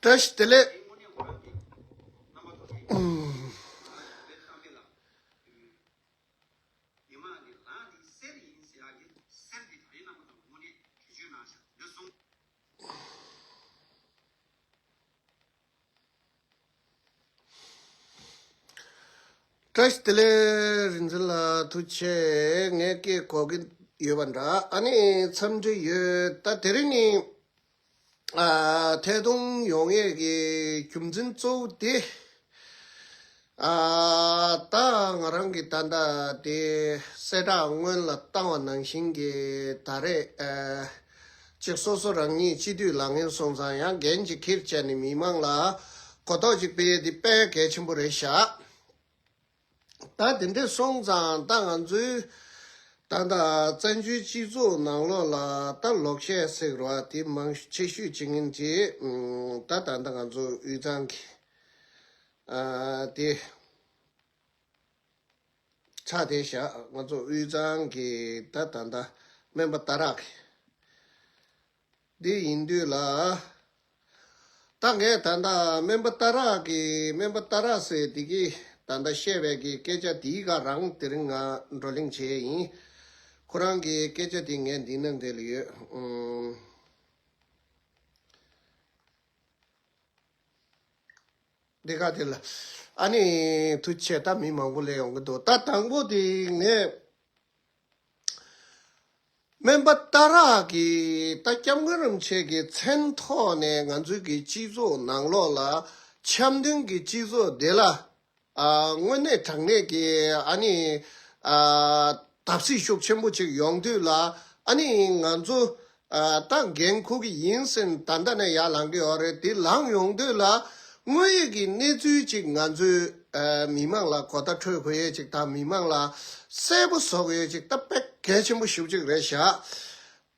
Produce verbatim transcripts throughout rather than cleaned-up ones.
བཀྲ་ཤིས་བདེ་ལེགས། བཀྲ་ཤིས་བདེ་ལེགས། རིག་འཛིན་ལགས་ཐུགས་རྗེ་ཆེ། ངས་སྐད་གོ་གི་ཡོད་པ་འདྲ། ཨ་ནི་འཚམས་འདྲི་ཡོད། ད་དེ་རིང་ནི་ཨ་ཐད་གཏོང་ཡོང་ཡས་ཀྱི་རྒྱུ་མཚན་གཙོ་བོ་དེ། ཨ་ད་ང་རང་གི་ད་ལྟ་དེ་གསལ་བསྒྲགས་སྔོན་ལ་བཏང་བ་ནང་བཞིན་གྱི་ད་རེས་ཨ་ཅིག་སོ་སོ་རང་ཉིད་སྤྱི་འཐུས་ལངས་མཁན་སོང་ཙང་ཡང་འགན་ཅིག་འཁྱེར་བྱས་ནས་མི་མང་ལ་གོ་རྟོགས་ཅིག་སྤེལ་ཡས་དེ་དཔེ་གལ་ཆེན་པོ་རེད་ཤག་ད་དེ་འདྲས་སོང་ཙང་ད་ང་ཚོའི་ད་ལྟ་བཙན་བྱོལ་སྤྱི་ཚོགས་ནང་ལོགས་ལ་ད་ལོག་བཤད་ཟེར་བ་དེ་མང་ཆེ་ཤོས་བྱེད་མཁན་དེ་ད་ད་ལྟ་ང་ཚོ་དབུས་གཙང་གི་ཨ་དེ་ཆགས་བསྡད་ཤག་ང་ཚོ་དབུས་གཙང་གི་ད་ད་ལྟ་སྨན་པ་སྟག་རག་གི་འདི་ཡིན་དུས་ལ། ད་ངས་ད་ལྟ་སྨན་པ་སྟག་རག་གི་སྨན་པ་སྟག་རག་ཟེར་འདི་གི་ད་ལྟ་བཤད་པའི་གི་སྐད་ཆ་འདིའི་སྒང་རང་དེ་རིང་ང་བགྲོ་གླེང་བྱས་ཡིན། ཁོ་རང་གི་སྐད་ཆ་འདི་ངས་འདི་ནང་འདི་ལ་ཡོད། ཨུམ། འདི་ག་དེ་ལ། ཨ་ནི་ཐུགས་རྗེ་ཆེ། ད་མི་མང་པོ་སླེབས་ཡོང་གི་འདུག་ད་དང་པོ་དེ་ངས་སྨན་པ་སྟག་རག་གི་ད་སྐྱབས་མགོན་རིན་པོ་ཆེ་གི་མཚན་ཐོག་ནས་ང་ཚོའི་གི་སྤྱི་ཚོགས་ནང་ལོགས་ལ་འཆམ་མཐུན་གྱི་སྤྱི་ཚོགས་དེ་ལ་ཨ་དངོས་གནས་དྲང་གནས་ཀྱི་ཨ་ནི་ཨ་བརྡབ་གསིག་ཤུགས་ཆེན་པོ་ཅིག་ཡོང་དུས་ལ་ཨ་ནི་ང་ཚོ་ཨ་ད་འགན་འཁུར་གི་ཡིན་ཟེར་ད་ལྟ་ནས་ཡར་ལངས་ཀྱི་ཡོད་རེད། དེ་ལངས་ཡོང་དུས་ལ་དངོས་ཡོད་ཀྱི་གནས་ཚུལ་ཅིག་ང་ཚོའི་ཨ་མི་མང་ལ་གོ་བརྡ་འཕྲོད་དགོས་ཡས་ཅིག་དང་མི་མང་ལ་གསལ་པོ་བཟོ་དགོས་ཡས་ཅིག་ད་དཔེ་གལ་ཆེན་པོ་ཞེ་པོ་ཅིག་རེད་ཤག་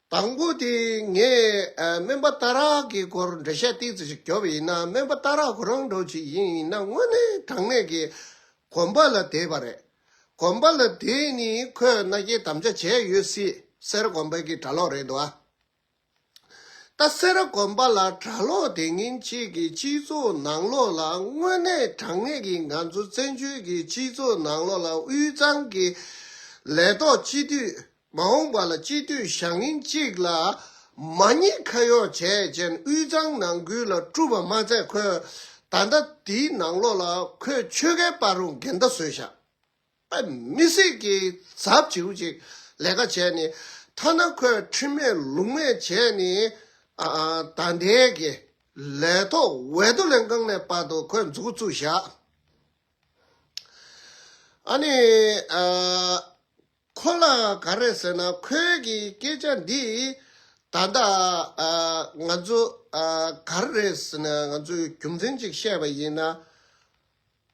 དང་པོ་དེ་ངས་ཨ་སྨན་པ་སྟག་རག་གི་སྐོར་འགྲེལ་བཤད་ཏོག་ཙམ་ཞིག་བརྒྱབ་པ་ཡིན་ན། སྨན་པ་སྟག་རག་ཁོ་རང་འདྲ་ཅིག་ཡིན་ཡིན་ན་དངོས་གནས་དྲང་གནས་ཀྱི་དགོན་པ་ལ་བསྡད་པ་རེད། དགོན་པ་ལ་བསྡད་ནི་ཁོས་མནའ་སྐྱེལ་དམ་བཅའ་བྱས་ཡོད་སྲིད། སེ་ར་དགོན་པའི་གི་གྲྭ་ལོག་རེད་འདུག་ཨ། ད་སེ་ར་དགོན་པ་ལ་གྲྭ་ལོག་བསྡད་མཁན་གཅིག་གི་སྤྱི་ཚོགས་ནང་ལོགས་ལ་དངོས་གནས་དྲང་གནས་ཀྱི་ང་ཚོ་བཙན་བྱོལ་གྱི་སྤྱི་ཚོགས་ནང་ལོགས་ལ་དབུས་གཙང་གི་ལས་ཐོག་སྤྱི་འཐུས། མ་འོངས་པ་ལ་སྤྱི་འཐུས་བཞེངས་མཁན་གཅིག་ལ་མ་ཉེས་ཁ་གཡོགས་བྱས་ཅན་དབུས་གཙང་ནང་ཁུལ་ལ་སྤྲུལ་པ་མ་ཚད་ཁོས་ད་ལྟ་དེའི་ནང་ལོགས་ལ་ཁོས་ཆོལ་ཁའི་བར་རུ་འགལ་ཟླ་བཟོས་ཤག་དཔེ་མི་སྲིད་ཀྱི་ཚབས་ཆེ་བོ་ཅིག་ལས་ཀ་བྱས་ནས། ཐ་ན་ཁོས་ཁྲིམས་མེད་ལུགས་མེད་བྱས་ནས་ཨ་ཨ་ད་ལྟའི་གི་ལས་ཐོག་འོས་བསྡུ་ལས་འགངས་ནས་བར་དུ་ཁོས་མཛུབ་གུ་བཙུགས་བཞག་ཨ་ནི་ཨ། ཁོ་ལ་ག་རེ་ཟེར་ན། ཁོའི་གི་སྐད་ཆ་འདི་ད་ལྟ་ཨ་ང་ཚོ་ཨ་ག་རེ་ཟེར་ན། ང་ཚོས་རྒྱུ་མཚན་ཅིག་བཤད་པ་ཡིན་ན།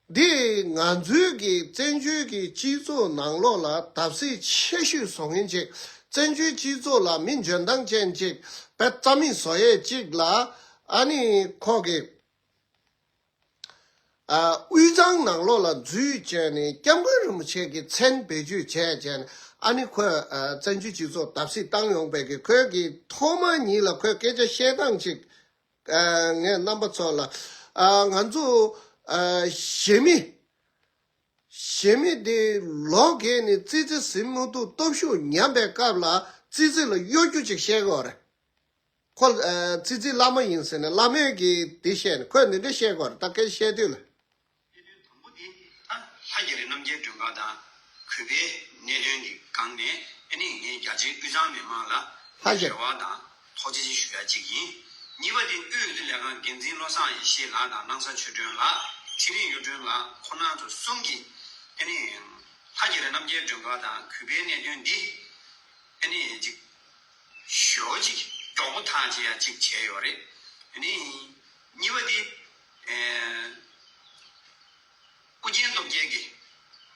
འདི་ང་ཚོའི་གི་བཙན་བྱོལ་གྱི་སྤྱི་ཚོགས་ནང་ལོགས་ལ་བརྡབ་གསིག་ཆེ་ཤོས་བཟོ་མཁན་ཅིག་བཙན་བྱོལ་སྤྱི་ཚོགས་ལ་མི་འཇོན་ཐང་ཅན་ཅིག་དཔེ་རྩ་མེད་བཟོ་ཡས་ཅིག་ལ་ཨ་ནི་ཁོ་གི་ཨ་དབུས་གཙང་ནང་ལོགས་ལ་འཛུལ་བྱས་ནས་སྐྱབས་མགོན་རིན་པོ་ཆེ་གི་མཚན་བེད་སྤྱོད་བྱས་བྱས་ནས། ཨ་ནི་ཁོས་ཨ་བཙན་བྱོལ་སྤྱི་ཚོགས་བརྡབ་གསིག་བཏང་ཡོང་པའི་གི། ཁོས་གི་ཐོག་མ་ཉིད་ལ་ཁོས་སྐད་ཆ་བཤད་སྟངས་ཅིག་ཨ་ངས་རྣམ་པ་ཚོ་ལ་ཨ་ང་ཚོ་ཨ་གཞན་མི་གཞན་མི་དེ་ལོ་རྒས་ནས་ཙི་ཙི་ཟིན་མི་ཐུབ། སྟོབས་ཤུགས་ཉམས་པའི་སྐབས་ལ་ཙི་ཙི་ལ་གཡོ་སྒྱུ་ཅིག་བཤད་གི་ཡོད་རེད། ཁོ་ཨ་ཙི་ཙི་བླ་མ་ཡིན་ཟེར་ནས་བླ་མས་གི་དེ་བཤད་ནས། ཁོས་འདི་འདྲ་བཤད་གི་ཡོད་རེད། ད་སྐད་བཤད་དུས་ལ། གནད་དོན་དང་པོ་དེ་ད་ལྷ་རྒྱ་རི་རྣམ་རྒྱལ་སྒྲོན་དཀར་དང་གུས་པའི་གནད་དོན་གྱི་སྒང་ནས། ཨ་ནི་ངས་རྒྱ་ཆེའི་དབུས་གཙང་མི་མང་ལ་ལྷ་རྒྱ་རེ་བ་དང་ཐུགས་རྗེ་ཆེ་ཞུ་ཡ་གཅིག་ཡིན། གཉིས་པ་དེ་དབུས་འོས་བསྡུ་ལས་ཁང་འགན་འཛིན་བློ་བཟང་ཡེ་ཤེས་ལགས་དང་སྣང་ས་ཆོས་སྒྲོན་ལགས། ཚེ་རིང་གཡུ་སྒྲོན་ལགས། ཁོང་རྣམ་ཚོ་གསུམ་གྱིས་ཨ་ནི་ལྷ་རྒྱ་རི་རྣམ་རྒྱལ་སྒྲོན་དཀར་དང་གུས་པའི་གནད་དོན་འདི་ཨ་ནི་ཅིག་ཞོ་ཅིག་མགྱོགས་པོ་ཐག་བཅད་ཡ་ཅིག་བྱས་ཡོད་རེད། ཨ་ནི་གཉིས་པ་དེ་ཨེ་ཨུ་རྒྱན་སྟོབས་རྒྱལ་གྱིས་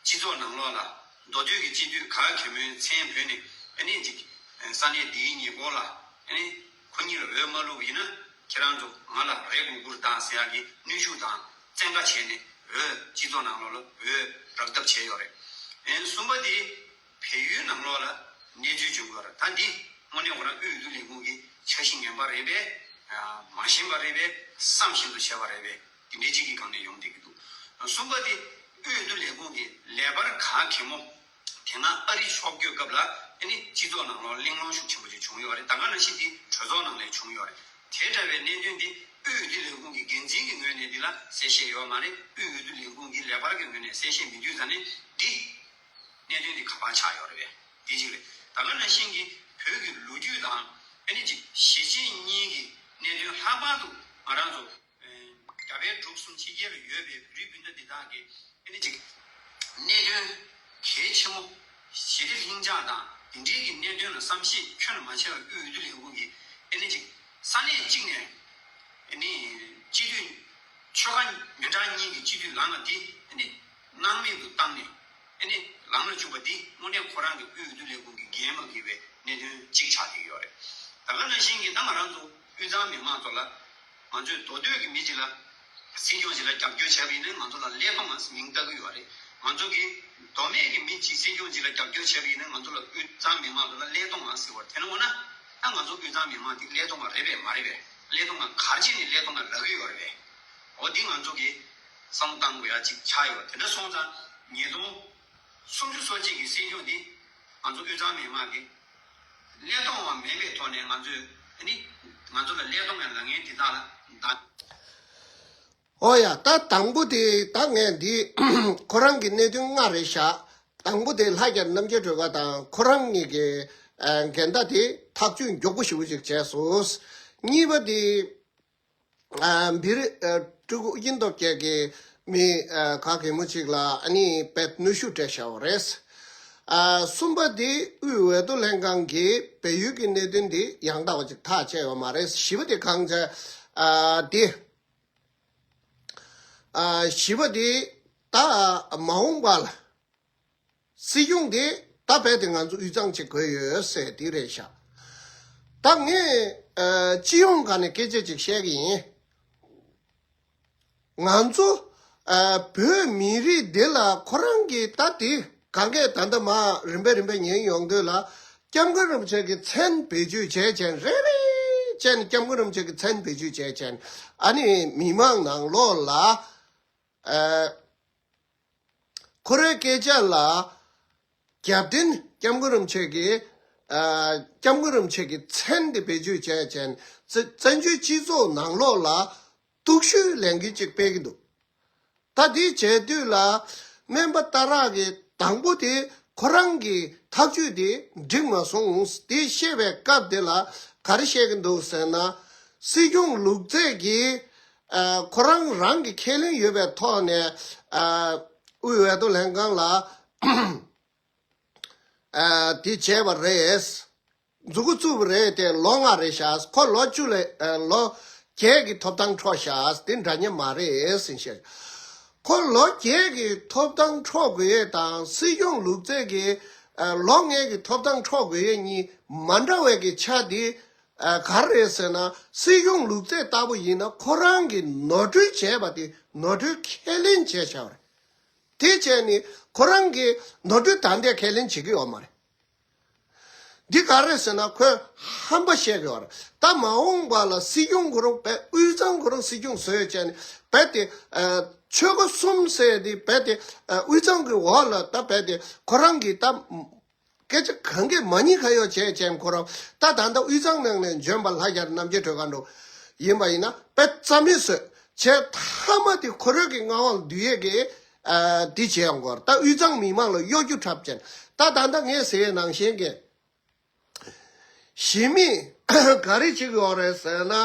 སྤྱི་ཚོགས་ནང་ལོགས་ལ་མདོ་སྟོད་ཀྱི་སྤྱི་འཐུས་ག་གེ་མོའི་མཚན་བོས་ནས། ཨ་ནི་ཅིག་ས་གནས་འདིའི་ཉེ་འཁོར་ལ་ཨ་ནི་ཁོ་གཉིས་ལ་འོས་མ་བླུགས་པ་ཡིན་ན་ཁྱེད་རང་ཚོ་ང་ལ་རེ་དགོས་ཀྱི་རེད་ད་ཟེར་ཡ་གི་གནོན་ཤུགས་དང་བཙན་བཀའ་བྱས་ནས། འོས་སྤྱི་ཚོགས་ནང་ལོགས་ལ་འོས་རག་ཐབས་བྱས་ཡོད་རེད། ཨེ་གསུམ་པ་དེ་བལ་ཡུལ་ནང་ལོགས་ལ་གནས་ཚུལ་བྱུང་ཡོད་རེད། ད་འདི་དངོས་གནས་ཁོ་རང་དབུས་འོས་བསྡུ་ལས་ཁུངས་ཀྱི་འཆར་གཞི་ངན་པ་རེད་པས། མ་ཤེས་པ་རེད་པས། བསམ་བཞིན་དུ་བྱས་པ་རེད་པས། དེ་འདྲའི་གཅིག་གི་སྒང་ནས་ཡོང་བསྡད་ཀྱི་འདུག་གསུམ་པ་དེ་དབུས་འོས་བསྡུ་ལས་ཁུངས་ཀྱི་ལས་འཕར་ག་གེ་མོ། དེ་སྔ་ཨ་རི་ཕྱོགས་བསྐྱོད་སྐབས་ལ་ཨ་ནི་སྤྱི་ཚོགས་ནང་ལོགས་གླེང་སློང་ཤུགས་ཆེན་པོ་ཅིག་བྱུང་ཡོད་རེད། ད་ག་ནང་བཞིན་དེ་གྲོས་ཚོགས་ནང་ལ་བྱུང་ཡོད་རེད། དེ་འདྲ་བའི་གནད་དོན་འདི་དབུས་འོས་བསྡུ་ལས་ཁུངས་ཀྱི་འགན་འཛིན་གྱི་ངོས་ནས་འདི་ལ་གསལ་བཤད་ཡོད་མ་རེད། དབུས་འོས་བསྡུ་ལས་ཁུངས་ཀྱི་ལས་འཕར་གྱི་ངོས་ནས་གསལ་བཤད་མི་འདུག་ཟེར་ནས་འདི་གནད་དོན་འདི་ག་པར་ཆགས་ཡོད་རེད་པས། འདི་གཅིག་རེད། ད་ག་ནང་བཞིན་གྱི་བོད་ཀྱི་ལོ་རྒྱུས་དང་ཨ་ནི་ཅིག་གཞིས་བྱེས་གཉིས་ཀྱི་གནད་དོན། ལྷག་པར་དུ་ང་རང་ཚོ་རྒྱ་བལ་འབྲུག་གསུམ་ཕྱི་རྒྱལ་ལ་ཡོད་པའི་བོད་རིགས་སྤུན་ཟླ་འདི་དག་གི་ཨ་ནི་ཅིག་གནད་དོན་གལ་ཆེན་མོ། ཞི་བདེ་ལྷིང་འཇགས་དང་འདི་འདྲའི་གི་གནད་དོན་ལ་བསམ་ཤེས་ཁྱོན་ནས་མ་བྱས་པར་དབུས་འོས་བསྡུ་ལས་ཁུངས་ཀྱིས་ཨ་ནི་ཅིག་ས་གནས་གཅིག་ནས་ཨ་ནི་སྤྱི་འཐུས་ཆོལ་ཁ་མི་འདྲ་གཉིས་ཀྱི་སྤྱི་འཐུས་ལངས་ན་དེ་ཨ་ནི་སྣང་མེད་དུ་བཏང་ནས་ཨ་ནི་ལངས་ལ་བཅུག་པ་འདི་དངོས་གནས་ཁོ་རང་གི་དབུས་འོས་བསྡུ་ལས་ཁུངས་ཀྱི་འགན་མ་འཁྱེར་བའི་གནད་དོན་གཅིག་ཆགས་བསྡད་ཡོད་རེད། ད་ག་ནང་བཞིན་གྱི་ད་ང་རང་ཚོ་དབུས་གཙང་མི་མང་ཚོ་ལ། ང་ཚོས་མདོ་སྟོད་ཀྱི་མི་གཅིག་ལ་སྲིད་སྐྱོང་གཅིག་ལ་རྒྱབ་སྐྱོར་བྱས་པ་ཡིན་ན་ང་ཚོ་ལ་ཀླད་སྟོང་ང་མིང་བཏགས་ཀྱི་ཡོད་རེད། ང་ཚོ་གི་མདོ་སྨད་ཀྱི་མི་གཅིག་སྲིད་སྐྱོང་གཅིག་ལ་རྒྱབ་སྐྱོར་བྱས་པ་ཡིན་ན་ང་ཚོ་ལ་དབུས་གཙང་མི་མང་ཚོ་ལ་ཀླད་སྟོང་ང་ཟེར་བ་དེ་ནི་འོ་ན། ད་ང་ཚོ་དབུས་གཙང་མི་མང་དེ་ཀླད་སྟོང་ང་རེད་པས་མ་རེད་པས། ཀླད་སྟོང་ང་ག་རེ་བྱས་ནས་ཀླད་སྟོང་ང་ལབ་ཀྱི་ཡོད་རེད་པས། འོ་འདི་ང་ཚོ་གི་བསམ་བློ་བཏང་དགོས་ཡ་གཅིག་ཆགས་ཡོད། དེ་འདྲ་སོང་ཙང་ཉིས་སྟོང་སུམ་ཅུ་སོ་གཅིག་གི་སྲིད་སྐྱོང་འདི་ང་ཚོ་དབུས་གཙང་མི་མང་གི་ཀླད་སྟོང་བ་མེད་པའི་ཐོག་ནས་ང་ཚོས་ཨ་ནི་ང་ཚོ་ལ་ཀླད་སྟོང་བའི་ལབ་མཁན་འདི་དག་ལ་ད། ཨོ་ཡ། ད་དང་པོ་དེ་ད་ངས་འདི་ཁོ་རང་གི་གནད་དོན་ལྔ་རེད་བཞག་དང་པོ་དེ་ལྷ་རྒྱལ་རྣམ་རྒྱལ་སྒྲོལ་དཀར་དང་ཁོ་རང་གཉིས་ཀྱི་ཨ་འགལ་ཟླ་དེ་ཐག་གཅོད་མགྱོགས་པོ་ཞེ་པོ་ཅིག་བྱས་སོང་། གཉིས་པ་དེ་ཨ་བི་རི་ཨ་སྤྲུལ་སྐུ་ཨོ་རྒྱན་སྟོབས་རྒྱལ་གྱི་མི་ཨ་ག་གེ་མོ་ཅིག་ལ་ཨ་ནི་དཔེ་གནོན་ཤུགས་སྤྲད་བཞག་པ་རེད། ཨ་གསུམ་པ་དེ་དབུས་འོས་བསྡུ་ལྷན་ཁང་གིས་བལ་ཡུལ་གྱི་གནད་དོན་དེ་ཡང་དག་པ་ཅིག་ཐག་བཅད་ཡོད་མ་རེད། བཞི་པ་དེ་གང་བྱས་ཨ་དེ་ཨ་བཞི་པ་དེ་ད་མ་འོངས་པ་ལ། སྲིད་སྐྱོང་དེ་ད་རྦད་དེ་ང་ཚོ་དབུས་གཙང་ཅིག་དགོས་ཡོད་ཟེར་དེ་རེད་ཤག་ད་ངས་ཨ་སྤྱི་ཡོངས་སྒང་ནས་སྐད་ཆ་ཅིག་བཤད་ཀྱི་ཡིན། ང་ཚོ་ཨ་བོད་མི་རིགས་འདི་ལ་ཁོ་རང་གི་ད་དེ་གང་གས་ད་ལྟ་མ་རིམ་པས་རིམ་པས་ཉན་ཡོང་དུས་ལ་སྐྱབས་མགོན་རིན་པོ་ཆེ་གི་མཚན་བེད་སྤྱོད་བྱས་བྱས་རེ་རེ་བྱས་ནས་སྐྱབས་མགོན་རིན་པོ་ཆེ་གི་མཚན་བེད་སྤྱོད་བྱས་བྱས་ནས་ཨ་ནི་མི་མང་ནང་ལོགས་ལ་ཨ། ཁོ་རའི་སྐད་ཆ་ལ་རྒྱབ་རྟེན་སྐྱབས་མགོན་རིན་པོ་ཆེ་གི་ཨ་སྐྱབས་མགོན་རིན་པོ་ཆེ་གི་མཚན་དེ་བེད་སྤྱོད་བྱས་བྱས་ནས་བཙན་བཙན་བྱོལ་སྤྱི་ཚོགས་ནང་ལོགས་ལ་སྡུག་ཤོས་ལས་འགུལ་ཅིག་སྤེལ་གྱི་འདུག་ད་དེ་བྱས་དུས་ལ་སྨན་པ་སྟག་ར་གི་དང་པོ་དེ་ཁོ་རང་གི་ཐག་གཅོད་དེ་འགྲིག་མ་སོང་། དེ་བཤད་པའི་སྐབས་དེ་ལ་ག་རེ་བཤད་ཀྱི་འདུག་ཟེར་ན། སྲིད་སྐྱོང་ལུག་རྫི་གིས་ཨ་ཁོ་རང་རང་གི་ཁས་ལེན་ཡོད་པའི་ཐོག་ནས་ཨ་དབུས་འོས་བསྡུ་ལྷན་ཁང་ལ་ཨ་དེ་བྱས་པ་རེད། མཛུབ་གུ་བཙུགས་པ་རེད་དེ་ལོ་ལྔ་རེད་ཤག་ཁོ་ལོ་བཅུ་ལས་ཨ་ལོ་བརྒྱད་ཀྱི་ཐོབ་ཐང་འཕྲོག་ཤག་དེ་འདྲ་མཉམ་མ་རེད་ཟེར་བཤད། ཁོ་ལོ་བརྒྱད་ཀྱི་ཐོབ་ཐང་འཕྲོག་དགོས་ཡས་དང་སྲིད་སྐྱོང་ལུག་རྫི་གིས་ཨ་ལོ་ལྔའི་གི་ཐོབ་ཐང་འཕྲོག་དགོས་ཡས་གཉིས་མ་འདྲ་བའི་གི་ཆ་དེ། ཨ་ག་རེ་རེད་ཟེར་ན། སྲིད་སྐྱོང་ལུག་རྫི་ལྟ་བུ་ཡིན་ན་ཁོ་རང་གིས་ནོར་འཁྲུལ་བྱས་པ་དེ་ནོར་འཁྲུལ་ཁས་ལེན་བྱས་བཞག་པ་རེད། དེ་བྱས་ནས་ཁོ་རང་གིས་ནོར་འཁྲུལ་ད་ལྟ་ཁས་ལེན་བྱེད་ཀྱི་ཡོད་མ་རེད། འདི་ག་རེ་ཟེར་ན་ཁོས་ཧམ་པ་བཤད་ཀྱི་ཡོད་རེད། ད་མ་འོངས་པ་ལ་སྲིད་སྐྱོང་ཁོ་རང་རྦད་དབུས་གཙང་ཁོ་རང་སྲིད་སྐྱོང་བཟོས་བྱས་ནས་རྦད་དེ་ཨ་ཆོལ་ཁ་གསུམ་ཟེར་དེ་རྦད་དེ་ཨ་དབུས་གཙང་གི་འོག་ལ་ད་རྦད་དེ་ཁོ་རང་གིས་ད། སྐད་ཆ་གང་གས་མ་ཉན་ཁ་ཡོད་བྱས་བྱས་ཁོ་རང་ད་ད་ལྟ་དབུས་གཙང་ནང་ནས་འབྱོན་པ་ལྷ་རྒྱལ་རྣམ་རྒྱལ་སྒྲོལ་དཀར་འགྲོ་ཡིན་པ་ཡིན་ན་དཔེ་རྩ་མེད་བཟོས་བྱས་མཐའ་མ་དེ་ཁོ་རང་གི་མངའ་དབང་བསྡུ་ཡས་ཀྱི་ཨ་འདི་བྱས་ཡོང་གི་ཡོད་རེད། ད་དབུས་གཙང་མི་མང་ལ་གཡོ་སྒྱུ་འཁྲབ་བྱས་ད་ད་ལྟ་ངས་ཟེར་ཡས་ནང་བཞིན་གྱི་གཞི་མེད་ག་རེ་བྱེད་ཀྱི་ཡོད་རེད་ཟེར་ན།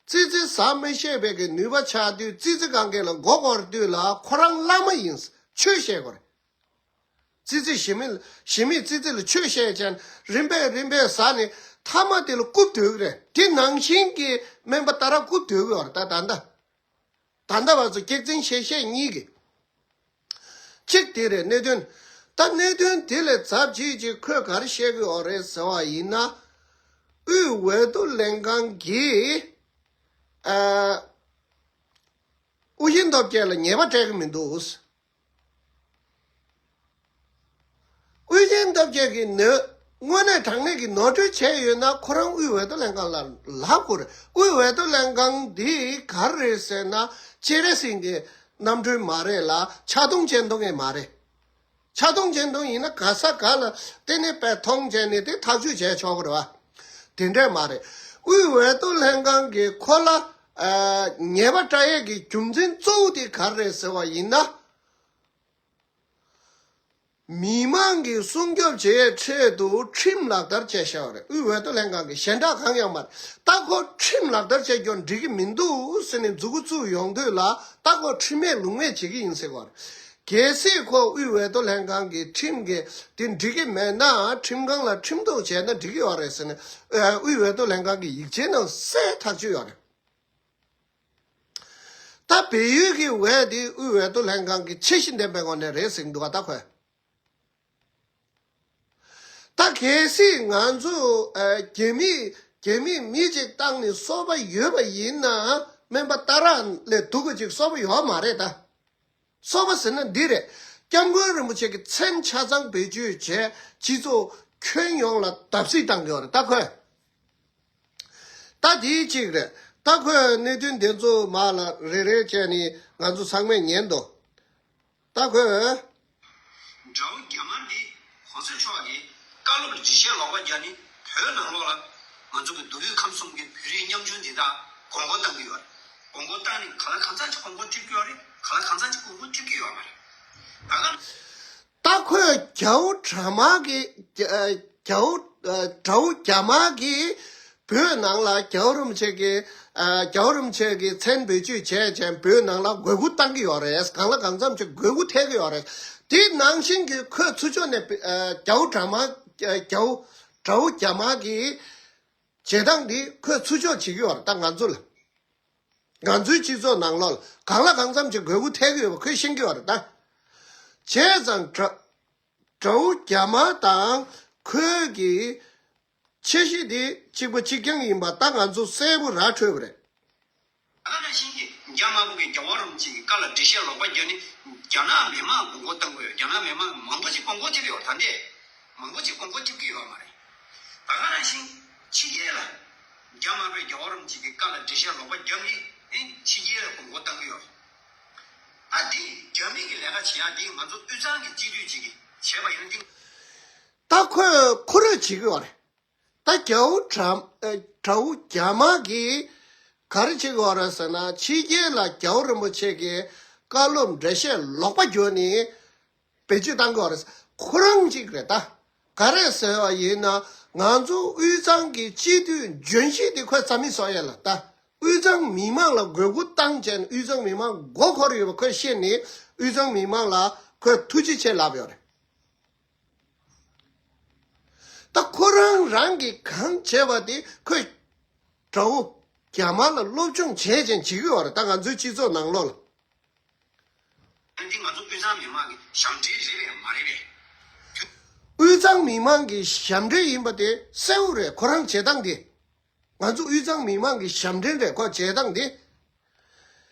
ཙི་ཙི་ཟ་མི་ཤེས་པའི་གི་ནུས་པ་ཆགས་དུས་ཙི་ཙི་གང་གས་ལ་མགོ་སྐོར་དུས་ལ་ཁོ་རང་བླ་མ་ཡིན་ཆོས་བཤད་དགོས་རེད། ཙི་ཙི་ཞི་མི་ཞི་མིས་ཙི་ཙི་ལ་ཆོས་བཤད་ཅན་རིམ་པས་རིམ་པས་ཟ་ནས་མཐའ་མ་དེ་ལ་རྐུབ་དོད་ཀྱི་རེད། དེ་ནང་བཞིན་གྱི་སྨན་པ་ཏཱ་ར་རྐུབ་དོད་ཀྱི་ཡོད་རེད། ད་ད་ལྟ་ད་ལྟ་བར་དུ་སྐྱག་རྫུན་བཤད་བཤད་གཉིས་ཀྱི་གཅིག་དེ་རེད་གནད་དོན། ད་གནད་དོན་དེ་ལས་ཚབ་ཅིག་ཅིག་ཁོས་ག་རེ་བཤད་ཀྱི་ཡོད་རེད་ཟེར་བ་ཡིན་ན། དབུས་འོས་བསྡུ་ལྷན་ཁང་གིས་ཨ་ཨོ་རྒྱན་སྟོབས་རྒྱལ་ལ་ཉེས་པ་སྤྲད་ཀྱི་མི་འདུག་ཨོ་རྒྱན་སྟོབས་རྒྱལ་གྱིས་ནོ་ དངོས་གནས་དྲང་གནས་ཀྱི་ནོར་འཁྲུལ་བྱས་ཡོད་ན་ཁོ་རང་དབུས་འོས་བསྡུ་ལྷན་ཁང་ལ་ལབ་དགོས་རེད། དབུས་འོས་བསྡུ་ལྷན་ཁང་འདི་ག་རེ་རེད་ཟེར་ན་སྤྱན་རས་གཟིགས་ཀྱི་རྣམ་སྤྲུལ་མ་རེད་ལ་ཆག་སྡང་བྱེད་མདོག་ངན་མ་རེད། ཆག་སྡང་བྱེད་མདོག་ཡིན་ན་ག་ས་ག་ལ་བལྟས་ནས་དཔེ་མཐོང་བྱས་ནས་དེ་ཐག་གཅོད་བྱས་ཆོག་གི་རེད་བ། དེ་འདྲས་མ་རེད། དབུས་འོས་བསྡུ་ལྷན་ཁང་གིས་ཁོ་ལ་ཨ་ཉེས་པ་སྤྲད་ཡས་ཀྱི་རྒྱུ་མཚན་གཙོ་བོ་དེ་ག་རེ་རེད་ཟེར་བ་ཡིན་ན། མི་མང་གིས་སྲུང་སྐྱོབ་བྱེད་ཡས་ཆེད་དུ་ཁྲིམས་ལག་བསྟར་བྱས་བཞག་པ་རེད། དབུས་འོས་བསྡུ་ལྷན་ཁང་གིས་གཞན་དག་གང་ཡང་མ་རེད། ད་ཁོ་ཁྲིམས་ལག་བསྟར་བྱས་ཀྱང་འགྲིག་གི་མི་འདུག་ཟེར་ནས་མཛུབ་གུ་བཙུགས་ཡོང་དུས་ལ་ད་ཁོ་ཁྲིམས་མེད་ལུགས་མེད་བྱེད་ཀྱི་ཡིན་ཟེར་བ་རེད། གལ་སྲིད་ཁོ་དབུས་འོས་བསྡུ་ལྷན་ཁང་གི་ཁྲིམས་ཀྱི་དེ་འགྲིག་གི་མེད་ན་ཁྲིམས་ཁང་ལ་ཁྲིམས་ཐོག་བྱས་ན་འགྲིག་གི་ཡོད་རེད་ཟེར་ནས་ཨ་དབུས་འོས་བསྡུ་ལྷན་ཁང་གི་ཡིག་ཆའི་ནང་གསལ་ཐག་ཆོད་ཡོད་རེད། ད་བལ་ཡུལ་གྱི་འོས་དེ་དབུས་འོས་བསྡུ་ལྷན་ཁང་གི་ཆེ་བཞི་ལྡན་པའི་ངོས་ནས་རེད་ཟེར་གྱི་འདུག་ག་ད་ཁོས། ད་གལ་སྲིད་ང་ཚོ་ཨ་རྒྱ་མི་རྒྱ་མིས་མི་གཅིག་བཏང་ནས་སོ་པ་ཡོད་པ་ཡིན་ན་སྨན་པ་ཏཱ་ར་ལས་སྡུག་པ་ཅིག་སོ་པ་ཡོད་མ་རེད་ད། སོ་པ་ཟེར་ན་འདི་རེད། སྐྱབས་མགོན་རིན་པོ་ཆེ་གི་མཚན་ཆ་ཚང་བེད་སྤྱོད་བྱས་སྤྱི་ཚོགས་ཁྱོན་ཡོངས་ལ་བརྡབ་གསིག་བཏང་གི་ཡོད་རེད་ད་ཁོས། ད་དེའི་གཅིག་རེད། ད་ཁོས་གནད་དོན་འདི་ཚོ་མར་ལ་རེ་རེ་བྱས་ནས་ང་ཚོ་ཚང་མས་ཉན་དོ། ད་ཁོས། དགྲ་བོ་རྒྱ་དམར་འདི་གོང་ས་མཆོག་གིས་བཀའ་སློབ་འགྲེལ་བཤད་ལོག་པ་བརྒྱབ་ནས་བོད་ནང་ལོགས་ལ་ང་ཚོ་གི་མདོ་དབུས་ཁམས་གསུམ་གྱི་བོད་རིགས་ཉམ་ཆུང་འདི་དག་དགོངས་སྐོར་བཏང་གི་ཡོད་རེད། དགོངས་སྐོར་བཏང་ནས་གང་ལ་གང་འཚམ་ཅིག་དགོངས་སྐོར་ཐེབས་ཀྱི་ཡོད་རེད། གང་ལ་གང་འཚམ་ཅིག་དགོངས་སྐོར་ཐེབས་ཀྱི་ཡོད་མ་རེད། ད་ག་ད་ཁོས་རྒྱལ་པོ་དགྲ་དམར་གྱི་རྒྱལ་པོ་དགྲ་བོ་རྒྱ་དམར་གྱིས་བོད་ནང་ལ་རྒྱལ་པོ་རིན་པོ་ཆེ་གི་རྒྱལ་པོ་རིན་པོ་ཆེ་གི་མཚན་བེད་སྤྱོད་བྱས་བྱས་བོད་ནང་ལ་འགོས་མགོ་བཏང་གི་ཡོད་རེད། གང་ལ་གང་འཚམ་ཅིག་འགོས་མགོ་ཐེབས་ཀྱི་ཡོད་རེད། དེ་ནང་བཞིན་གྱི་ཁོས་ཚུར་ཕྱོགས་ནས་རྒྱལ་པོ་དགྲ་དམར་རྒྱལ་པོ་དགྲ་བོ་རྒྱ་དམར་གྱི་བྱེད་སྟངས་འདི་ཁོས་ཚུར་ཕྱོགས་བྱེད་ཀྱི་ཡོད་རེད། ད་ང་ཚོ་ལ། ང་ཚོའི་སྤྱི་ཚོགས་ནང་ལོགས་ལ་གང་ལ་གང་འཚམ་གྱི་འགོས་མགོ་ཐེབས་ཀྱི་ཡོད་པ་ཁོས་ཤེས་ཀྱི་ཡོད་རེད་ད། བྱས་ཙང་དགྲ་དགྲ་བོ་རྒྱ་དམར་དང་ཁོའི་གི་ཆེ་བཞི་དེ་གཅིག་པ་གཅིག་རྐྱང་ཡིན་པ་ད་ང་ཚོ་གསལ་པོ་ར་འཕྲོད་པ་རེད། ད་ག་ནང་བཞིན་གྱི་རྒྱ་དམར་པོ་གི་རྒྱལ་བ་རིན་པོ་ཆེ་གི་བཀའ་ལ་འགྲེལ་བཤད་ལོག་པ་བརྒྱབ་ནས་རྒྱ་ནག་མི་མང་དགོངས་སྐོར་བཏང་གི་ཡོད། རྒྱ་ནག་མི་མང་མང་པོ་ཅིག་དགོངས་སྐོར་ཐེབས་ཡོད་ད་འདས། མང་པོ་ཅིག་དགོངས་སྐོར་ཐེབས་ཀྱི་ཡོད་མ་རེད། ད་ག་ནང་བཞིན་ཕྱི་རྒྱལ་ལ་རྒྱ་དམར་པོས་རྒྱལ་བ་རིན་པོ་ཆེ་གི་བཀའ་ལ་འགྲེལ་བཤད་ལོག་པ་བརྒྱབ་ནས་ཨེ་ཕྱི་རྒྱལ་ལ་དགོངས་སྐོར་བཏང་གི་ཡོད་རེད། ད་འདི་རྒྱ་མི་གི་ལས་ཀ་བྱེད་ཡག་འདི་ང་ཚོ་དབུས་གཙང་གི་སྤྱི་འཐུས་ཅིག་གིས་བྱས་པ་ཡིན་ན་འདི། ད་ཁོས་ཁོ་རང་བྱེད་ཀྱི་ཡོད་རེད། ད་རྒྱལ་པོ་དགྲ་ཨ་དགྲ་བོ་རྒྱ་དམར་གྱིས་ག་རེ་བྱེད་དགོས་རེད་ཟེར་ན་ཕྱི་རྒྱལ་ལ་རྒྱལ་པོ་རིན་པོ་ཆེ་གི་བཀའ་སློབ་འགྲེལ་བཤད་ལོག་པ་བརྒྱབ་ནས་བེད་སྤྱོད་བཏང་དགོས་རེད། ཁོ་རང་གཅིག་རེད་ད། ག་རེ་ཟེར་བ་ཡིན་ན་ང་ཚོ་དབུས་གཙང་གི་སྤྱི་འཐུས་ལྗོན་ཤིང་དེ་ཁོས་རྩ་མེད་བཟོ་ཡས་ལ་ད། དབུས་གཙང་མི་མང་ལ་འགོས་མགོ་བཏང་བྱས་ནས་དབུས་གཙང་མི་མང་མགོ་འཁོར་ཡོད་པ་ཁོས་ཤེས་ནས་དབུས་གཙང་མི་མང་ལ་ཁོས་ཐུགས་རྗེ་ཆེ་ལབ་ཡོད་རེད། ད་ཁོ་རང་རང་གིས་གང་བྱས་པ་དེ་ཁོས་དགྲ་བོ་རྒྱ་དམར་ལ་སློབ་སྦྱོང་བྱས་བྱས་བྱེད་ཀྱི་ཡོད་རེད། ད་ང་ཚོའི་སྤྱི་ཚོགས་ནང་ལོགས་ལ། འདི་ང་ཚོ་དབུས་གཙང་མི་མང་གི་ཞབས་འདྲེན་རེད་པས་མ་རེད་པས། དབུས་གཙང་མི་མང་གི་ཞབས་འདྲེན་ཡིན་པ་དེ་གསལ་པོ་རེད། ཁོ་རང་བྱེད་སྟངས་དེ། ང་ཚོ་དབུས་གཙང་མི་མང་གི་ཞབས་འདྲེན་རེད་ཁོ་བྱེད་སྟངས་དེ།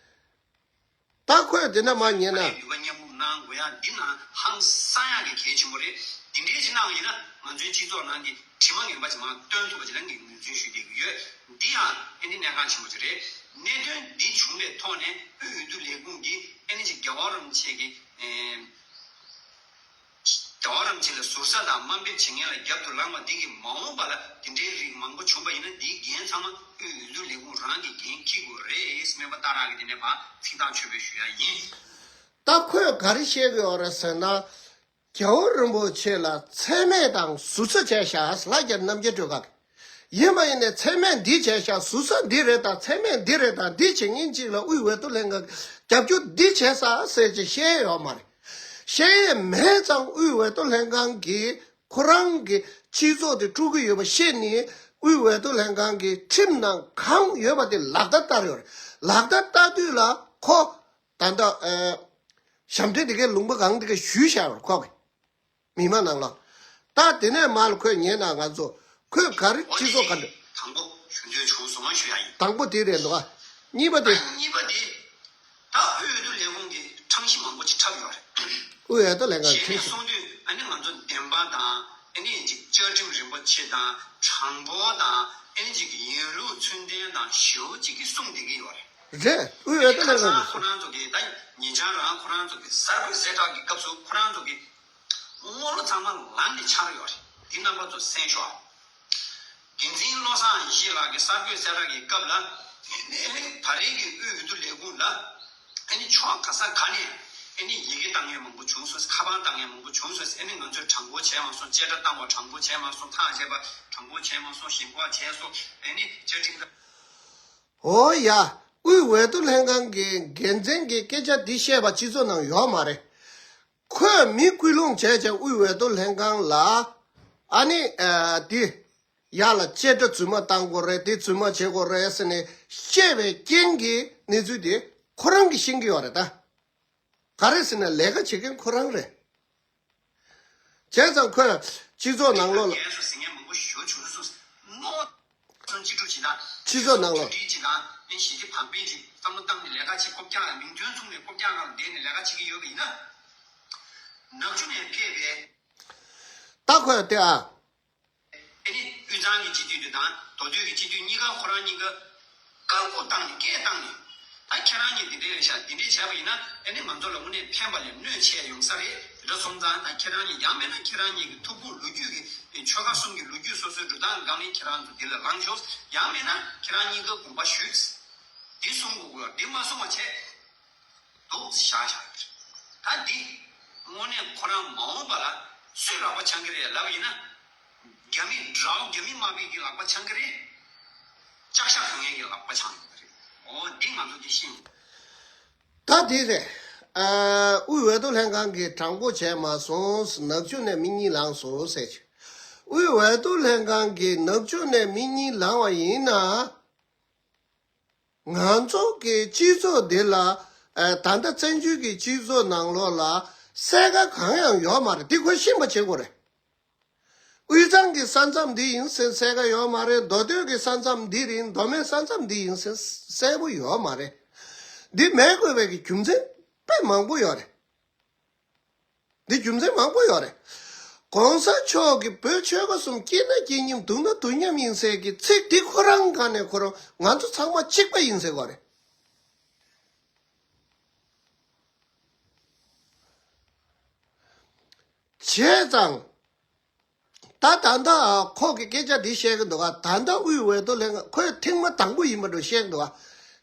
ད་ཁོས་དེ་འདྲ་མ་ཉན་ན། ནུས་པ་མཉམ་སྤུངས་གནང་དགོས་ཡ་འདི་ནང་ཧང་སང་ཡ་གི་གལ་ཆེན་པོ་རེད། འདི་འདྲའི་ཅིག་གནང་བ་ཡིན་ན་ང་ཚོའི་སྤྱི་ཚོགས་ནང་གི་དྲི་མ་ངན་པ་ཅིག་མར་བཏོན་ཐུབ་པ་ཅིག་ལ་ངས་ངོས་འཛིན་ཞུ་བསྡད་ཀྱི་ཡོད། འདི་ཡང་ཨེ་འདི་གནད་འགག་ཆེན་པོ་ཅིག་རེད། གནད་དོན་འདི་བྱུང་བའི་ཐོག་ནས་དབུས་འོས་བསྡུ་ལས་ཁུངས་ཀྱིས་ཨེ་འདི་ཅིག་རྒྱལ་བ་རིན་པོ་ཆེ་གི་ཨེ། རྒྱལ་བ་རིན་པོ་ཆེ་ལ་ཟུར་ཟ་དང་དམའ་འབེབས་བྱེད་མཁན་ལ་རྒྱབ་ཏུ་ལངས་པ་འདི་གིས་མ་འོངས་པ་ལ་འདི་འདྲའི་རིགས་མང་པོ་བྱུང་པ་ཡིན་ན་འདིའི་འགན་ཚང་མ་དབུས་འོས་བསྡུ་ལས་ཁུངས་རང་གིས་འགན་འཁྱེར་དགོས་རེད། སྨན་པ་སྟག་ར་གིས་འདི་ནས་ཕར་ཚིག་ཐག་ཆོད་པོ་ཞུ་ཡ་ཡིན། ད་ཁོས་ག་རེ་བཤད་གི་ཡོད་རེད་ཟེར་ན། རྒྱལ་བ་རིན་པོ་ཆེ་ལ་མཚན་སྨད་དང་ཟུར་ཟ་བྱས་ཤག་ལབ་ཀྱང་རྣམ་རྒྱལ་སྒྲོལ་དཀར་གྱིས། ཡིན་པ་ཡིན་ནའི་མཚན་སྨད་འདི་བྱས་ཤག་ཟུར་ཟ་འདི་རེད་དང་མཚན་སྨད་འདི་རེད་དང་འདི་བྱེད་མཁན་གཅིག་ལ་དབུས་འོས་བསྡུ་ལྷན་ཁང་གིས་རྒྱབ་སྐྱོར་འདི་བྱས་ས་ཟེར་ཅིག་བཤད་ཡོད་མ་རེད། བཤད་ཡས་མེད་ཙང་དབུས་འོས་བསྡུ་ལྷན་ཁང་གིས་ཁོ་རང་གི་སྤྱི་ཚོགས་དེ་དཀྲུག་གི་ཡོད་པ་ཤེས་ནས་དབུས་འོས་བསྡུ་ལྷན་ཁང་གི་ཁྲིམས་ནང་གང་ཡོད་པ་དེ་ལག་བསྟར་བསྟར་ཡོད་རེད། ལག་བསྟར་བསྟར་དུས་ལ་ཁོ་ད་ལྟ་ཨ་ཞབས་འདྲེན་དེ་གའི་ལུང་པ་གང་དེ་ག་ཞུས་བཞག་ཡོད་རེད་ཁོ་གིས། མི་མང་ནང་ལ། ད་དེ་ནས་མར་ཁོས་ཉན་ན་ང་ཚོ་ཁོས་ག་རེ་སྤྱི་ཚོགས་ག་འདྲ། དང་པོ་ཞུ་འདོད་བྱུང་སོང་ཞུ་ཡ་ཡིན། དང་པོ་དེ་རེད་འདུག་ག་གཉིས་པ་དེ། གཉིས་པ་དེ། ད་དབུས་འོས་བསྡུ་ལས་ཁུངས་ཀྱི་ཁྲང་ཤི་མང་པོ་ཅིག་འཁྲབ་ཡོད་རེད། དབུས་འོས་བསྡུ་ལས་ཁང་གཞན་ཁྲང་ནས་ཤི། གསུང་དུས་ཨ་ནི་ང་ཚོ་བདེན་དཔང་དང་ ཨ་ནི་ཅིག་བཅའ་ཁྲིམས་རིན་པོ་ཆེ་དང་གྲངས་འབོར་དང་ཨ་ནི་ཅིག་གི་ཡིན་ལུགས་ཚུལ་ལྡན་དང་ཞེ་པོ་ཅིག་གིས་གསུངས་བསྡད་ཀྱི་ཡོད་རེད། རེད། དབུས་འོས་བསྡུ་ལྷན་ཁང་གིས་ཁོ་རང་ཚོ་གིས་ད་ཉེ་ཆར་རང་ཁོ་རང་ཚོ་གི་གསར་འགོད་གསལ་བསྒྲགས་ཀྱི་སྐབས་སུ་ཁོ་རང་ཚོ་གི་དངུལ་ལོ་ཚང་མ་ལངས་ནས་ཆགས་ཡོད་རེད། འདི་རྣམ་པ་ཚོ་གསན་ཤོག་འགན་འཛིན་བློ་བཟང་ཡེ་ཤེས་ལགས་ཀྱིས་གསར་འགོད་གསལ་བསྒྲགས་ཀྱི་སྐབས་ལ་ད་རེས་ཀྱི་དབུས་འོས་བསྡུ་ལས་ཁུངས་ལ་ཨ་ནི་ཕྱོགས་ག་ས་ག་ནས་ཨ་ནི་ཡི་གེ་བཏང་མཁན་མང་པོ་བྱུང་སོང་། ཁ་པར་བཏང་མཁན་མང་པོ་བྱུང་སོང་། ཨ་ནི་ང་ཚོས་གྲངས་འབོར་བྱས་མ་སོང་། བཅད་ཁྲ་བཏང་བ་གྲངས་འབོར་བྱས་མ་སོང་། ཐག་བཅད་པ་གྲངས་འབོར་བྱས་མ་སོང་། ཞིབ་འགོག་བྱས་སོང་། ཨ་ནི་བཅའ་ཁྲིམས་ཀ་འོ་ཡ། དབུས་འོས་བསྡུ་ལྷན་ཁང་གི་འགན་འཛིན་གྱིས་སྐད་ཆ་འདི་བཤད་པ་སྤྱི་ཚོགས་ནང་ཡོད་མ་རེད། ཁོས་མི་སྐུལ་སློང་བྱས་བྱས་དབུས་འོས་བསྡུ་ལྷན་ཁང་ལ་ཨ་ནི་ཨ་འདི་ཡག་ལ་བཅད་ཁྲ་རྫུན་མ་བཏང་དགོས་རེད། དེ་རྫུན་མ་བྱེད་དགོས་རེད་ཟེར་ནས་བཤད་པའི་རྐྱེན་གྱིས་གནས་ཚུལ་དེ་ཁོ་རང་གིས་ཤེས་ཀྱི་ཡོད་རེད་ད། ག་རེ་ཟེར་ན་ལས་ཀ་བྱེད་མཁན་ཁོ་རང་རེད། བྱས་ཙང་ཁོས་སྤྱི་ཚོགས་ནང་ལོགས་ལ། རྒན་སུ་ཟིང་ངན་མང་པོ་ཞུ་བྱུང་སོང་། རྣོ་སོན་གཅིག་སྒྲུབ་བྱེད་དང་། སྤྱི་ཚོགས་ནང་ལོགས། ཞི་བདེ་ཕམ་སྤེལ་གྱི་བསམ་བློ་བཏང་ནས་ལས་ཀ་བྱེད་ཀོ་ཀྱག་ལ་མིང་དོན་མཚུངས་པའི་ཀོ་ཀྱག་ནང་བསྡད་ནས་ལས་ཀ་བྱེད་ཀྱི་ཡོད་པ་ཡིན་ན། ནག་ཆུ་ནས་ཕེབས་པའི། ད་ཁོས་དེ་ཨ། ཨ་ནི་དབུས་གཙང་གི་སྤྱི་འཐུས་དེ་དང་མདོ་སྟོད་ཀྱི་སྤྱི་འཐུས་གཉིས་ཀ་ཁོ་རང་གཉིས་ཀ་བཀའ་བཀོད་བཏང་ནས་སྐད་བཏང་ནས། ད་ཁྱེད་རང་གཉིས་འདི་འདྲ་རེད་ཤག་འདི་འདྲ་བྱས་པ་ཡིན་ན་ཨ་ནི་ང་ཚོ་ལ་དངོས་གནས་ཕན་པ་ལས་གནོད་ཆེ་ཡོང་ས་རེད། དེ་འདྲ་སོང་ཙང་ད་ཁྱེད་རང་གཉིས་ཡང་མིན་ན་ཁྱེད་རང་གཉིས་ཀྱི་ཐུགས་ཁུར་ལོ་རྒྱུས་ཀྱི་ཆོལ་ཁ་གསུམ་གྱི་ལོ་རྒྱུས་སོ་སོའི་འགྲོ་སྟངས་སྒང་ནས་ཁྱེད་རང་ཚོ་འདི་ལ་ལངས་ཤོག་ཡང་མིན་ན་ཁྱེད་རང་གཉིས་ཀ་དགོངས་པ་ཞུས། འདི་གསུང་དགོས་ཀྱི་ཡོད། འདི་མ་གསུང་བ་བྱས། འདུག་བཞག་བཞག་ཡོད་རེད། ད་འདི་དངོས་གནས་ཁོ་རང་མ་འོངས་པ་ལ་སུས་ལག་པ་འཆང་གི་རེད་ལབ་ཡིན་ན། རྒྱ་མི་དགྲ་བོ་རྒྱ་མི་དམར་པོའི་གི་ལག་པ་འཆང་གི་རེད། ལྕགས་ཞྭ་གོན་མཁན་གྱི་ལག་པ་འཆང་གི་རེད། འོ་འདི་ང་ཚོ་འདི་ཤེས་དགོས། ད་འདི་རེད། ཨ། དབུས་འོས་བསྡུ་ལྷན་ཁང་གིས་དྲང་པོ་བྱས་མ་སོང་། ནག་ཆུ་ནས་མི་གཉིས་ལངས་སོང་ཟེར། དབུས་འོས་བསྡུ་ལྷན་ཁང་གིས་ནག་ཆུ་ནས་མི་གཉིས་ལངས་པ་ཡིན་ན། ང་ཚོ་གི་སྤྱི་ཚོགས་འདི་ལ། ཨ། ད་ལྟ་བཙན་བྱོལ་གྱི་སྤྱི་ཚོགས་ནང་ལོགས་ལ་གསལ་ཁ་གང་ཡང་ཡོད་མ་རེད། འདི་ཁོས་ཤེས་པ་བྱེད་དགོས་རེད། དབུས་གཙང་གི་ས་མཚམས་འདི་ཡིན་ཟེར་གསལ་ཁ་ཡོད་མ་རེད། མདོ་སྟོད་ཀྱི་ས་མཚམས་འདི་རེད། མདོ་སྨད་ས་མཚམས་འདི་ཡིན་ཟེར་གསལ་པོ་ཡོད་མ་རེད། འདི་མེད་དགོས་པའི་གི་རྒྱུ་མཚན་དཔེ་མང་པོ་ཡོད་རེད། འདི་རྒྱུ་མཚན་མང་པོ་ཡོད་རེད། གོང་ས་མཆོག་གིས་བོད་ཆོལ་ཁ་གསུམ་སྐྱིད་ན་སྐྱིད་མཉམ་སྡུག་ན་སྡུག་མཉམ་ཡིན་ཟེར་གི་ཚིག་འདི་ཁོ་རང་ག་ནས་ཁོ་རང་ང་ཚོ་ཚང་མ་གཅིག་པ་ཡིན་ཟེར་གོ་རེད། བྱས་ཙང་། ད་ད་ལྟ་ཁོ་གི་སྐད་ཆ་འདི་བཤད་གི་འདུག་ག་ད་ལྟ་དབུས་འོས་བསྡུ་ལྷན་ཁང་ཁོས་ཐེངས་མ་དང་པོ་ཡིན་པ་འདྲ་བཤད་གི་འདུག་ག་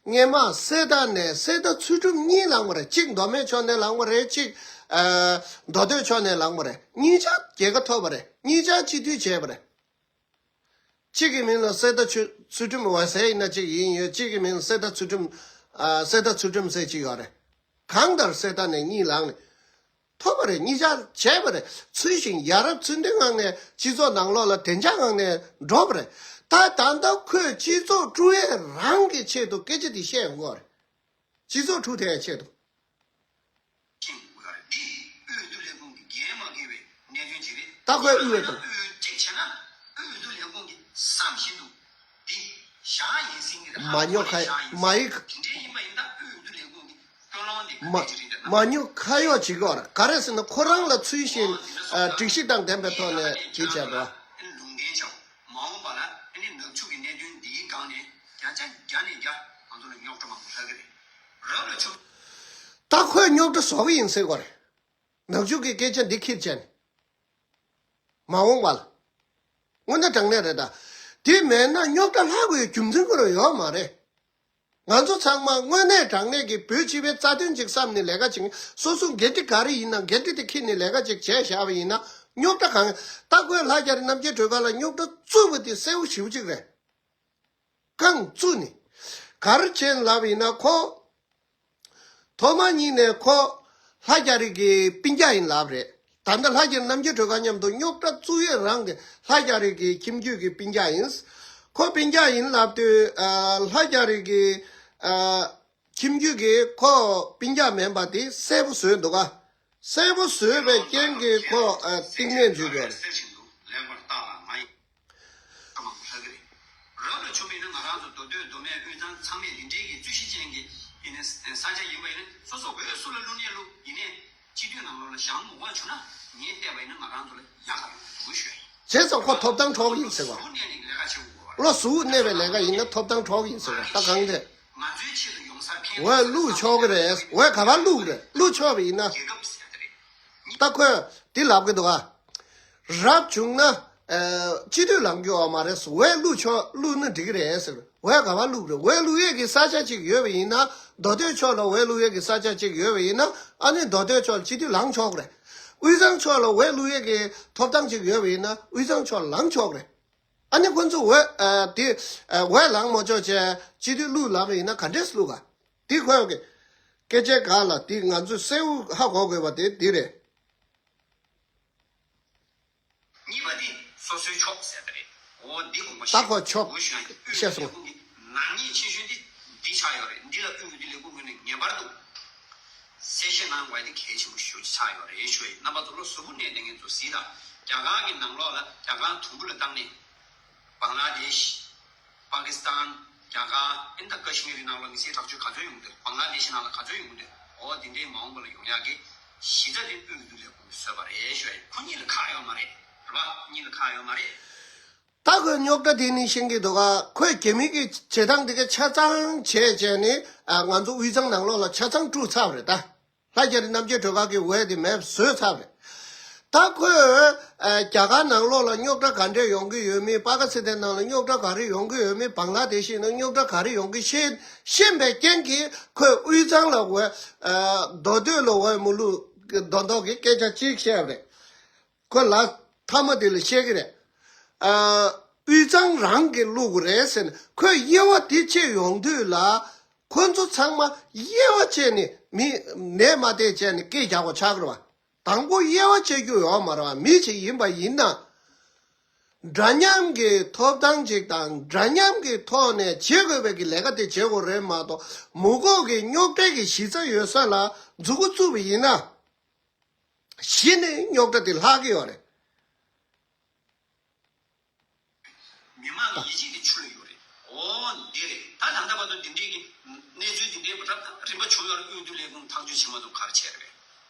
སྔོན་མ་གསེར་རྟ་ནས་གསེར་རྟ་ཚུལ་ཁྲིམས་གཉིས་ལངས་པ་རེད། གཅིག་མདོ་སྨད་ཕྱོགས་ནས་ལངས་པ་རེད། གཅིག་ཨ། མདོ་སྟོད་ཕྱོགས་ནས་ལངས་པ་རེད། གཉིས་ཆ་རྒྱལ་ཁ་ཐོབ་པ་རེད། གཉིས་ཆ་སྤྱི་འཐུས་བྱས་པ་རེད། གཅིག་གི་མིང་ལ་གསེར་རྟ་ཚུལ་ཁྲིམས་འོད་ཟེར་ཡིན་ན་གཅིག་ཡིན་ཡོད། གཅིག་གི་མིང་ལ་གསེར་རྟ་ཚུལ་ཁྲིམས་ཨ། གསེར་རྟ་ཚུལ་ཁྲིམས་ཟེར་གཅིག་ཡོད་རེད། གང་ལྟར་གསེར་རྟ་ནས་གཉིས་ལངས་ནས། ཐོབ་པ་རེད། གཉིས་ཆར་བྱས་པ་རེད། ཚུལ་བཞིན་ཡ་རབས་ཚུལ་ལྡན་ངང་ནས་སྤྱི་ཚོགས་ནང་ལོགས་ལ་བདེ་འཇགས་ངང་ནས་འགྲོ་བ་རེད། ད་ད་ལྟ་ཁོས་སྤྱི་ཚོགས་དཀྲུག་ཡས་རང་གི་ཆེད་དུ་སྐད་ཆ་འདི་བཤད་ཡོང་གི་རེད། སྤྱི་ཚོགས་དཀྲུག་ཐེབས་ཡས་ཆེད་དུ། ཤིང་འདུག་ག་རེད། འདི་དབུས་འོས་བསྡུ་ལས་ཁུངས་ཀྱི་འགན་མ་འཁྱེར་བའི་གནད་དོན་ཅིག་རེད། ད་ཁོས་དབུས་འོས་བསྡུ། དབུས་འོས་བསྡུ་ལས་ཁུངས་ཀྱིས་བསམ་བཞིན་དུ་འདི་བཞག་ཡིན་ཟིན་གྱི་རེད། མ་ཉོ་ཁ་ཡིན། མ་ཡིན། དེ་འདྲའི་ཡིན་པ་ཡིན་ན་དབུས་འོས་བསྡུ་ལས་ཁུངས་ཀྱི་སྐུལ་སློང་འདི་མ་ག་ནས་ཅི་རེད་འདྲ་ན། མ་ཉོ་ཁ་ཡོག་བྱེད་ཀྱི་ཡོད་རེད། ག་རེ་ཟེར་ན་ཁོ་རང་ལ་ཚུལ་བཞིན་ཨ། སྒྲིག་གཞི་དང་ལྡན་པའི་ཐོག་ནས་དེ་བྱས་པ། ལུང་འདྲེན་བྱའོ། མ་འོངས་པ་ལ་ཨ་ནི་ནག་ཆུ་གི་གནད་དོན་འདིའི་སྒང་ནས་བརྒྱ་ཆ་བརྒྱ་ནས་བརྒྱ་ང་ཚོ་ལ་རྙོག་དྲ་མང་པོ་ལྷག་གི་རེད། རབ་ལ་ཆུ། ད་ཁོས་རྙོག་དྲ་བཟོ་གི་ཡིན་ཟེར་གྱི་ཡོད་རེད། ནག་ཆུ་གི་སྐད་ཆ་འདི་ཁྱེར་བྱས་ནས། མ་འོངས་པ་ལ། དངོས་གནས་དྲང་གནས་རེད་ད། དེ་མེད་ན་རྙོག་དྲ་ལྷག་དགོས་རྒྱུ་མཚན་ཁོ་རང་ཡོད་མ་རེད། ང་ཚོ་ཚང་མ་དངོས་གནས་དྲང་གནས་ཀྱི་བོད་སྤྱི་པའི་རྩ་དོན་ཅིག་བསམ་ནས་ལས་ཀ་ཅིག་སོ་སོ་འགན་འཁྲི་ག་རེ་ཡིན་ན་འགན་འཁྲི་དེ་འཁྱེར་ནས་ལས་ཀ་ཅིག་བྱས་བཞག་པ་ཡིན་ན་རྙོག་དྲ་གང་། ད་ཁོས་ལྷ་རྒྱ་རི་རྣམ་རྒྱལ་སྒྲོལ་དཀར་ལ་རྙོག་དྲ་བཙུགས་པ་དེ་གསལ་པོ་ཞེ་པོ་ཅིག་རེད། རྐང་བཙུགས་ནས། ག་རེ་བྱས་ལབ་ཡིན་ན་ཁོ། ཐོག་མ་ཉིད་ནས་ཁོ་ལྷ་རྒྱ་རི་གི་སྤུན་ཀྱག་ཡིན་ལབ་རེད། ད་ལྟ་ལྷ་རྒྱ་རི་རྣམ་རྒྱལ་སྒྲོལ་དཀར་མཉམ་དུ་རྙོག་དྲ་བཙུགས་ཡས་རང་དེ་ལྷ་རྒྱ་རི་གི་ཁྱིམ་རྒྱུད་ཀྱི་སྤུན་ཀྱག་ཡིན། ཁོ་སྤུན་ཀྱག་ཡིན་ལབ་དུས་ཨ། ལྷ་རྒྱ་རི་གི་ཨ། ཁྱིམ་རྒྱུད་ཀྱིས་ཁོ་སྤུན་ཀྱག་མིན་པ་དེ་གསལ་པོ་བཟོས་འདུག་ག་གསལ་པོ་བཟོས་པའི་རྐྱེན་གྱིས་ཁོ་ཨ། གཏིང་ནས་འཇུས་ཡོད་རེད། ཁ་མང་པོ་ལྷག་གི་རེད། རབ་ལ་ཆུ་མིན་ན་ང་རང་ཚོ་མདོ་སྟོད་མདོ་སྨད་དབུས་གཙང་ཚང་མས་འདི་འདྲའི་གི་རྩོད་གཞི་ཅན་གྱི་ཡིན་ནའི་ས་ཆ་ཡིན་པ་ཡིན་ན་སོ་སོ་འོས་སུ་ལ་བླུགས་ནས་བླུགས་ཡིན་ནའི་སྤྱི་འཐུས་ནང་ལོགས་ལ་བཞེངས་མི་དགོས་བྱུང་ན་ངས་བལྟས་པ་ཡིན་ན་ང་རང་ཚོ་ལ་ཡག་ག་ཡོང་གི་འདུག་ཞུ་ཡ་ཡིན། དེ་ཙམ་ཁོ་ཐོབ་ཐང་འཕྲོག་གི་ཡིན་ཟེར་བ། བློ་གཟུ་བོར་གནས་པའི་ལས་ཀ་ཡིན་ན་ཐོབ་ཐང་འཕྲོག་གི་ཡིན་ཟེར་བ། ད་གང་དེ། འོས་བླུག་ཆོག་གི་རེད། འོས་ག་པར་བླུག་རེད། བླུག་ཆོག་པ་ཡིན་ན། ད་ཁོས་འདི་ལབ་གི་འདུག་ཨ། རབ་བྱུང་ན། ཨ། སྤྱི་འཐུས་ལངས་རྒྱུ་ཡོད་མ་རེད། འོས་བླུག་ཆོག། བླུག་ན་འགྲིག་གི་རེད་ཟེར། འོས་ག་པར་བླུག་རེད། འོས་བླུག་ཡས་ཀྱི་ས་ཆ་གཅིག་ཡོད་པ་ཡིན་ན། མདོ་སྟོད་ཕྱོགས་ལ་འོས་བླུག་ཡས་ཀྱི་ས་ཆ་གཅིག་ཡོད་པ་ཡིན་ན། ཨ་ནི་མདོ་སྟོད་ཕྱོགས་ལ་སྤྱི་འཐུས་ལངས་ཆོག་གི་རེད། དབུས་གཙང་ཕྱོགས་ལ་འོས་བླུག་ཡས་ཀྱི་ཐོབ་ཐང་གཅིག་ཡོད་པ་ཡིན་ན། དབུས་གཙང་ཕྱོགས་ལ་ལངས་ཆོག་གི་རེད། ཨ་ནི་ཁོ་ཚོ་འོས། ཨ། དེ། ཨ། འོས་ལངས་མ་ཆོག་བྱས་སྤྱི་འཐུས་བླུག་ལབ་པ་ཡིན་ན་ག་འདྲས་བླུག་ག། དེ་ཁོ་གི་སྐད་ཆ་ག་ལ་དེ་ང་ཚོས་གསལ་པོ་ཧ་གོ་དགོས་པ་དེ་འདི་རེད། གཉིས་པ་དེ་སོ་སོའི་ཕྱོགས་ཟེར་བ་རེད། འོ་འདི་དགོངས་པ་ད་ཁོ་ཕྱོགས་འོས་ཤོད་ན་དབུས་བཤད་སོང་། ལས་ཁུངས་ཀྱི་ནག་ཉེས་ཆེ་ཤོས་དེ་འདི་ཆགས་ཡོད་རེད། འདི་ལ་དབུས་འོས་བསྡུ་ལས་ཁུངས་ངོས་ནས་ངེས་པར་དུ་གསལ་བཤད་གནང་དགོས་དེ་གལ་ཆེན་པོ་ཞེ་པོ་ཅིག་ཆགས་ཡོད་རེད་ཞུ་ཡིན། རྣམ་པ་ཚོ་བློ་གཟུ་བོར་གནས་དེ་ངས་ཚོ་གཟིགས་དང་། རྒྱ་གར་གྱི་ནང་ལོགས་ལ་རྒྱ་གར་དུམ་བུ་ལ་བཏང་ནས། བང་ལ་དེཤ། པ་ཀི་སི་ཐན། རྒྱ་གར། ཨིན་ད་ཀ་ཤི་མིར་ནང་ལ་མི་སེར་དྲག་སྤྱོད་ག་ཚོད་ཡོང་འདུག་བང་ལ་དེཤ་ནང་ལ་ག་ཚོད་ཡོང་འདུག་འོ་དེ་འདྲའི་མ་འོངས་པ་ལ་ཡོང་ཡག་གི་གཞི་རྩ་དེ་དབུས་འོས་བསྡུ་ལས་ཁུངས་ཀྱིས་བཟོས་པ་རེད་ཞུ་ཡ་ཡིན། ཁོ་གཉིས་ལ་ཁག་ཡོད་མ་རེད། རེད་པ། གཉིས་ལ་ཁག་ཡོད་མ་རེད། ད་ཁོས་རྙོག་དྲ་དེ་ནི་ཤེས་ཀྱི་འདུག་ག་ཁོས་རྒྱ་མི་གི་བྱེད་སྟངས་དེ་ག་ཆ་ཚང་བྱས་བྱས་ནི། ཨ། ང་ཚོ་དབུས་གཙང་ནང་ལོགས་ལ་ཆ་ཚང་དཀྲུགས་ཚར་བ་རེད་ད། ལྷ་རྒྱ་རི་རྣམ་རྒྱལ་སྒྲོལ་དཀར་གྱི་འོས་དེ་མེད་པ་བཟོས་ཚར་བ་རེད། ད་ཁོས། ཨ། རྒྱ་གར་ནང་ལོགས་ལ་རྙོག་དྲ་ག་འདྲས་ཡོང་གི་ཡོད་མེད། པ་ཀི་སི་ཐན་ནང་ལ་རྙོག་དྲ་ག་རེ་ཡོང་གི་ཡོད་མེད། བང་ལ་དེ་ཤི་ནང་རྙོག་དྲ་ག་རེ་ཡོང་གི་ཤེས་ཤེས་པའི་རྐྱེན་གྱིས་ཁོས་དབུས་གཙང་ལ་འོས། ཨ། མདོ་སྟོད་ལ་འོས་མི་བླུག་མདོག་མདོག་གི་སྐད་ཆ་གཅིག་བཤད་པ་རེད། ཁོ་ལ་མཐའ་མ་དེ་ལ་བཤད་ཀྱི་རེད། ཨ། དབུས་གཙང་རང་གིས་བླུག་དགོས་རེད་ཟེར་ནས། ཁོས་དབྱེ་བ་དེ་ཕྱེ་ཡོང་དུས་ལ། ཁོ་ཚོ་ཚང་མ་དབྱེ་བ་ཕྱེ་ནས་མི་ནས་མ་བལྟས་བྱས་ནས་སྐད་རྒྱག་དགོས་ཆགས་ཀྱི་རེད་བ། དང་པོ་དབྱེ་བ་ཕྱེ་རྒྱུ་ཡོད་མ་རེད་བ། མི་ཞིག་ཡིན་པ་ཡིན་ན། འདྲ་མཉམ་གྱི་ཐོབ་ཐང་ཅིག་དང་འདྲ་མཉམ་གྱི་ཐོག་ནས་བྱེད་དགོས་པའི་གི་ལས་ཀ་དེ་བྱེད་དགོས་རེད་མ་གཏོགས། མུ་གོ་གི་རྙོག་དྲའི་གི་གཞི་རྩ་ཡོད་ས་ལ་འཛུགས་འགོ་བཙུགས་པ་ཡིན་ན། གཞི་ནས་རྙོག་དྲ་དེ་ལྷག་གི་ཡོད་རེད། མི་མང་གི་ཡིད་ཆེས་དེ་ཆུ་ལ་ཡོད་རེད། འོ་འདི་རེད། ད་ད་ལྟ་བར་དུ་འདི་འདྲའི་གི་གནས་ཚུལ་འདི་འདྲའི་རབ་དང་རིམ་པ་བྱུང་ཡོད་རེད། དབུས་འོས་བསྡུ་ལས་ཁུངས་ཐག་གཅོད་བྱེད་མ་ཐུབ་ག་རེ་བྱས་རེད་པས།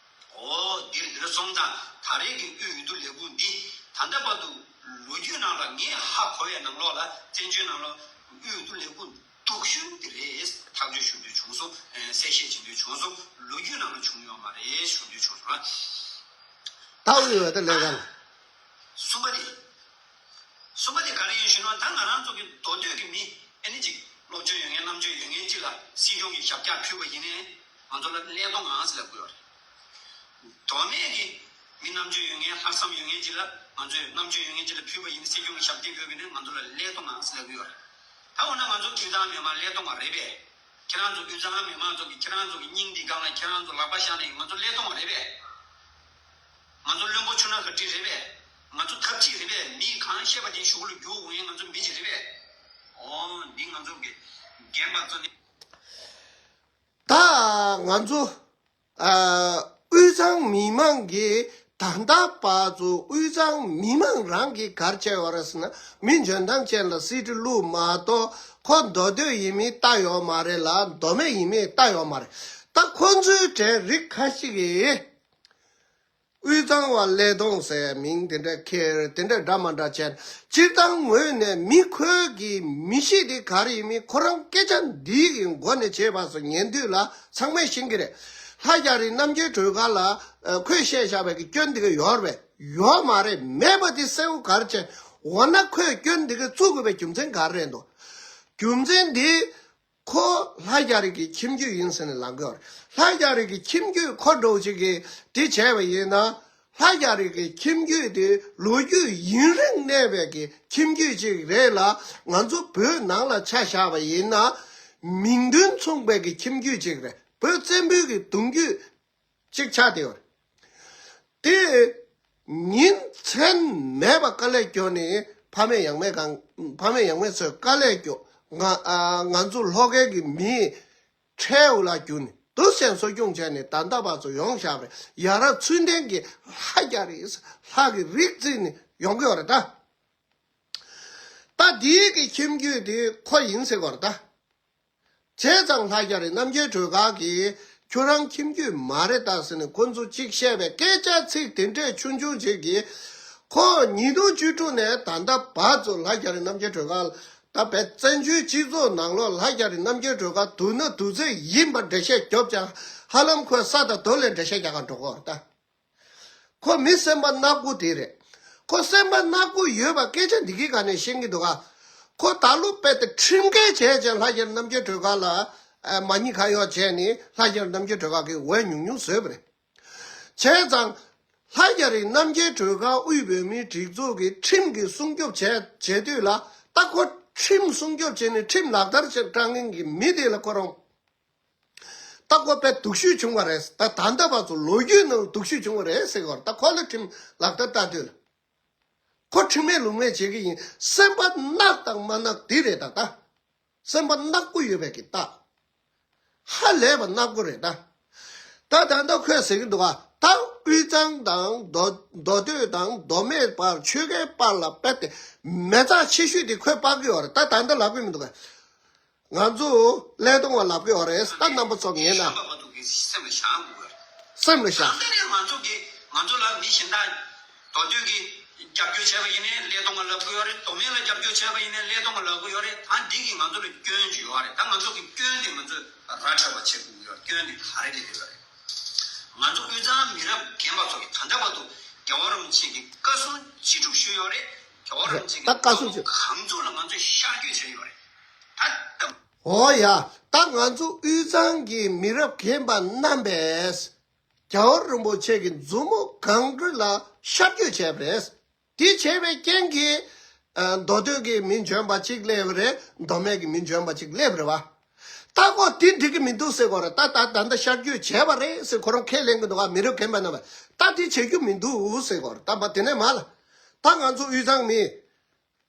འོ་འདི་རེད། འདི་རེད། སོང་ཙང་ད་རེས་ཀྱི་དབུས་འོས་བསྡུ་ལས་ཁུངས་འདི་ད་ལྟ་བར་དུ་ལོ་རྒྱུས་ནང་ལ་ངས་ཧ་གོ་བའི་ནང་ལོགས་ལ་བཙན་བྱོལ་ནང་ལ་དབུས་འོས་བསྡུ་ལས་ཁུངས་སྡུག་ཤོས་འདི་རེད། ཐག་གཅོད་ཞུ་འདོད་བྱུང་སོང་། ཨ། གསལ་བཤད་བྱེད་འདོད་བྱུང་སོང་། ལོ་རྒྱུས་ནང་ལ་བྱུང་ཡོད་མ་རེད་ཞུ་འདོད་བྱུང་སོང་། ད་དབུས་འོས་བསྡུ་ལས་ཁང་། གསུམ་པ་དེ། གསུམ་པ་དེ་ག་རེ་ཡིན་ཞུ་ན། ད་ང་རང་ཚོ་གི་མདོ་སྟོད་ཀྱི་མི་ཨ་ནི་ཅིག་སློབ་སྦྱོང་ཡོད་མཁན་རྣམ་དཔྱོད་ཡོད་མཁན་ཅིག་ལ་སྲིད་སྐྱོང་གི་ཞབས་བཀྱག་ཕུལ་བ་ཡིན་ནའི་ང་ཚོ་ལ་ཀླད་སྟོང་ངང་ཟེར་ལབ་ཀྱི་ཡོད་རེད། མདོ་སྨད་ཀྱི་མི་རྣམ་དཔྱོད་ཡོད་མཁན་ལྷག་བསམ་ཡོད་མཁན་ཅིག་ལ། ང་ཚོས་རྣམ་དཔྱོད་ཡོད་མཁན་ཅིག་ལ་ཕུལ་བ་ཡིན་ན། སྲིད་སྐྱོང་གི་ཞབས་སྟེགས་ཕུལ་བ་ཡིན་ན་ང་ཚོ་ལ་ཀླད་སྟོང་ངང་ཟེར་ལབ་ཀྱི་ཡོད་རེད། ད་འོ་ན་ང་ཚོ་དབུས་གཙང་མི་མང་ཀླད་སྟོང་བ་རེད་པས། ཁྱེད་རང་ཚོ་དབུས་གཙང་མི་མང་ཚོ་གིས་ཁྱེད་རང་ཚོ་གི་སྙིང་འདི་སྒང་ལ་ཁྱེད་རང་ཚོ་ལག་པ་བཞག་ནས་ང་ཚོ་ཀླད་སྟོང་བ་རེད་པས། ང་ཚོ་བློན་པོ་ཆུང་ནག་ག་འདྲ་རེད་པས། ང་ཚོ་ཐབས་ཅིག་རེད་པས། མི་གང་བཤད་པ་དེ་གཞུག་གུ་ལ་རྒྱུག་འོང་ཡས་ང་ཚོ་མི་ཅིག་རེད་པས། འོ་འདི་ང་ཚོ་གི་འགན་པ་ཚོ་ནི། ད་ང་ཚོ། ཨ། དབུས་གཙང་མི་མང་གིས་ད་ལྟ་བར་དུ་དབུས་གཙང་མི་མང་རང་གིས་ག་རེ་བྱས་ཡོད་རེད་ཟེར་ན། མི་འཇོན་ཐང་ཅན་ལ་གསེར་ཁྲི་བླུགས་མ་གཏོགས། ཁོ་མདོ་སྟོད་ཡིན་མིན་ལྟ་ཡོད་མ་རེད་ལ། མདོ་སྨད་ཡིན་མིན་ལྟ་ཡོད་མ་རེད། ད་ཁོ་ཚོའི་གྲས་རིགས་ཁ་ཤས་ཀྱིས་དབུས་གཙང་བ་ཀླད་སྟོང་ཟེར་མིང་དེ་འདྲ་འཁྱེར། དེ་འདྲ་འདྲ་མ་འདྲ་བྱས། སྤྱིར་བཏང་ངོས་ནས་མི་ཁོས་ཀྱི་མི་གཤིས་དེ་ག་རེ་ཡིན་མིན་ཁོ་རང་སྐད་ཆ་འདི་གི་སྒོ་ནས་བྱས་པ་སོགས་ཉན་དུས་ལ་ཚང་མས་ཤེས་ཀྱི་རེད། ལྷ་རྒྱ་རི་རྣམ་རྒྱལ་སྒྲོལ་དཀར་ལ། ཨ། ཁོས་བཤད་བཞག་པའི་གི་སྐྱོན་འདི་ག་ཡོད་རེད་པས། ཡོད་མ་རེད། མེད་པ་དེ་གསལ་པོ་ག་རེ་བྱས། འོ་ན་ཁོས་སྐྱོན་འདི་ག་བཙུགས་དགོས་པའི་རྒྱུ་མཚན་ག་རེ་རེད་འདུག་རྒྱུ་མཚན་འདི། ཁོ་ལྷ་རྒྱ་རི་གི་ཁྱིམ་རྒྱུད་ཡིན་ཟེར་ནས་ལབ་ཀྱི་ཡོད་རེད། ལྷ་རྒྱ་རི་གི་ཁྱིམ་རྒྱུད་ཁོ་འདྲ་བོ་ཅིག་གིས་དེ་བྱས་པ་ཡིན་ན། ལྷ་རྒྱ་རི་གི་ཁྱིམ་རྒྱུད་དེ་ལོ་རྒྱུས་ཡུན་རིང་གནས་པའི་གི་ཁྱིམ་རྒྱུད་ཅིག་རེད་ལ། ང་ཚོ་བོད་ནང་ལ་ཆ་བཞག་པ་ཡིན་ན། མིང་དོན་མཚུངས་པའི་གི་ཁྱིམ་རྒྱུད་ཅིག་རེད། བོད་བཙན་པོའི་གི་གདུང་རྒྱུད་ཅིག་ཆགས་བསྡད་ཡོད་རེད། དེ་ཉིན་མཚན་མེད་པ་དཀའ་ལས་སྐྱོ་ནས། ཕ་མེས་ཡང་མེས་གང་། ཕ་མེས་ཡང་མེས་ཚོས་དཀའ་ལས་སྐྱོ། ང་། ཨ། ང་ཚོ་ལྷོ་ཁའི་གི་མིའི་ཁྲལ་འུ་ལག་བརྒྱུད་ནས་འདུག་སེ་གསོ་སྐྱོང་བྱས་ནས་ད་ལྟ་བར་དུ་ཡོང་བཞག་པ་རེད། ཡ་རབས་ཚུལ་ལྡན་གྱི་ལྷ་རྒྱ་རི་ལྷ་གི་རིགས་བརྩིས་ནས་ཡོང་གི་ཡོད་རེད་ད། ད་འདིའི་གི་ཁྱིམ་རྒྱུད་དེ་ཁོ་ཡིན་ཟེར་གི་ཡོད་རེད་ད། བྱས་ཙང་ལྷ་རྒྱ་རི་རྣམ་རྒྱལ་སྒྲོལ་དཀར་གྱིས་ཁྱོད་རང་ཁྱིམ་རྒྱུད་མ་རེད་ད་ཟེར་ནས་ཁོ་ཚོ་གཅིག་བཤད་པའི་སྐད་ཆ་ཚིག་དེ་འདྲས་ཆུང་ཆུང་ཅིག་གིས། ཁོ་ཉིས་སྟོང་བཅུ་དྲུག་ནས་ད་ལྟ་བར་དུ་ལྷ་རྒྱ་རི་རྣམ་རྒྱལ་སྒྲོལ་དཀར། ད་བོད་བཙན་བྱོལ་སྤྱི་ཚོགས་ནང་ལོགས་ལྷ་རྒྱ་རི་རྣམ་རྒྱལ་སྒྲོལ་དཀར་དུས་ན་དུས་ཚོད་ཡིན་པ་འགྲེལ་བཤད་རྒྱོབ་ཀྱང་ཧ་ལམ་ཁོས་ས་དང་རྡོ་ལས་འགྲེལ་བཤད་རྒྱག་ག་འགྲོ་གི་ཡོད་རེད་ད། ཁོ་མི་སེམས་པ་ནག་པོ་དེ་རེད། ཁོ་སེམས་པ་ནག་པོ་ཡོད་པ་སྐད་ཆ་འདི་གི་ག་ནས་ཤེས་ཀྱི་འདུག་ག་ཁོ་ད་ལོ་དཔེ་དེ་ཁྲིམས་འགལ་བྱས་བྱས་ལྷ་རྒྱ་རི་རྣམ་རྒྱལ་སྒྲོལ་དཀར་ལ་ཨ་མ་ཉེས་ཁ་གཡོག་བྱས་ནས་ལྷ་རྒྱ་རི་རྣམ་རྒྱལ་སྒྲོལ་དཀར་གི་འོས་ཉུང་ཉུང་བཟོས་པ་རེད། བྱས་ཙང་། ལྷ་རྒྱ་རི་རྣམ་རྒྱལ་སྒྲོལ་དཀར་དབུས་བོད་མིའི་སྒྲིག་འཛུགས་ཀྱི་ཁྲིམས་ཀྱི་སྲུང་སྐྱོབ་བྱས་བྱེད་དུས་ལ་ད་ཁོ་ཁྲིམས་སྲུང་སྐྱོབ་བྱས་ནས་ཁྲིམས་ལག་བསྟར་བྱེད་སྤྲང་མཁན་གྱི་མི་དེ་ལ་ཁོ་རང་། ད་ཁོ་དཔེ་སྡུག་ཤོས་བྱུང་བ་རེད། ད་ད་ལྟ་བར་དུ་ལོ་རྒྱུས་ནང་སྡུག་ཤོས་བྱུང་བ་རེད་ཟེར་གི་ཡོད་རེད། ད་ཁོ་ལ་ཁྲིམས་ལག་བསྟར་བསྟར་དུས་ལ། ཁོ་ཁྲིམས་མེད་ལུགས་མེད་བྱེད་ཀྱི་ཡིན། སེམས་པ་ནག་དང་མ་ནག་དེ་རེད་ད་ད། སེམས་པ་ནག་པོ་ཡོད་པའི་གི་རྟགས། ཧ་ལས་པ་ནག་པོ་རེད་ད། ད་ད་ལྟ་ཁོས་ཟེར་གྱི་འདུག་ག་ད་དབུས་གཙང་དང་མདོ་མདོ་སྟོད་དང་མདོ་སྨད་བར་ཆོལ་ཁའི་བར་ལ་དཔེ་དེ་མེ་བཙའ་ཆེ་ཤོས་དེ་ཁོས་སྤར་གྱི་ཡོད་རེད། ད་ད་ལྟ་ལབ་གི་མི་འདུག་ག་ང་ཚོ་ཀླད་སྟོང་བ་ལབ་ཀྱི་ཡོད་རེད། ད་རྣམ་པ་ཚོ་ངེས་ན། སེམས་ལ་བཞག་དགོས་ཡོད་རེད། སེམས་ལ་བཞག་ད་ལྟ་ནས་ང་ཚོ་གི་ང་ཚོ་ལ་མི་གཞན་དག་མདོ་སྟོད་ཀྱི་རྒྱབ་སྐྱོར་བྱས་པ་ཡིན་ནའི་ཀླད་སྟོང་བ་ལབ་ཀྱི་ཡོད་རེད། མདོ་སྨད་ལ་རྒྱབ་སྐྱོར་བྱས་པ་ཡིན་ནའི་ཀླད་སྟོང་བ་ལབ་ཀྱི་ཡོད་རེད། ད་འདི་གིས་ང་ཚོ་ལ་སྐྱོན་ཅིག་ཡོད་རེད། ད་ང་ཚོ་གི་སྐྱོན་དེ་ང་ཚོས་ར་འཕྲོད་པ་བྱེད་དགོས་ཀྱི་ཡོད་རེད། སྐྱོན་དེ་ག་རེ་རེད་དེ་ཡོད་རེད། ང་ཚོ་དབུས་གཙང་མི་རབས་རྒན་པ་ཚོ་གིས་ད་ལྟ་བར་དུ་རྒྱལ་བ་རིན་པོ་ཆེ་གི་བཀའ་གསུང་ཅི་སྒྲུབ་ཞུས་ཡོད་རེད། རྒྱལ་བ་རིན་པོ་ཆེ་གི་ད་བཀའ་གསུང་ཅི། གང་ཚོ་ལ་ང་ཚོས་ཤར་བསྐྱོད་བྱས་ཡོད་རེད། ད་ལྟ། འོ་ཡ། ད་ང་ཚོ་དབུས་གཙང་གི་མི་རབས་རྒན་པ་རྣམ་པས་རྒྱལ་བ་རིན་པོ་ཆེ་གི་མཛུབ་མོ་གང་དྲུད་ལ་ཤར་བསྐྱོད་བྱས་པ་རེད། དེ་བྱས་པའི་རྐྱེན་གྱིས་ཨ་མདོ་སྟོད་ཀྱི་མི་འཇོན་པ་གཅིག་སླེབས་པ་རེད། མདོ་སྨད་ཀྱི་མི་འཇོན་པ་གཅིག་སླེབས་པ་རེད་བ། ད་ཁོ་དེ་འགྲིག་གི་མི་འདུག་ཟེར་གོ་རེད། ད་ད་ད་ལྟ་ཤར་བསྐྱོད་བྱས་པ་རེད་ཟེར་ཁོ་རང་ཁས་ལེན་གྱི་འདུག་ག་མི་རབས་རྒན་པ་རྣམ་པས་ད་དེ་བྱེད་རྒྱུ་མི་འདུག་ཟེར་གོ་རེད། ད་མ་དེ་ནས་མ་ལ། ད་ང་ཚོ་དབུས་གཙང་མི།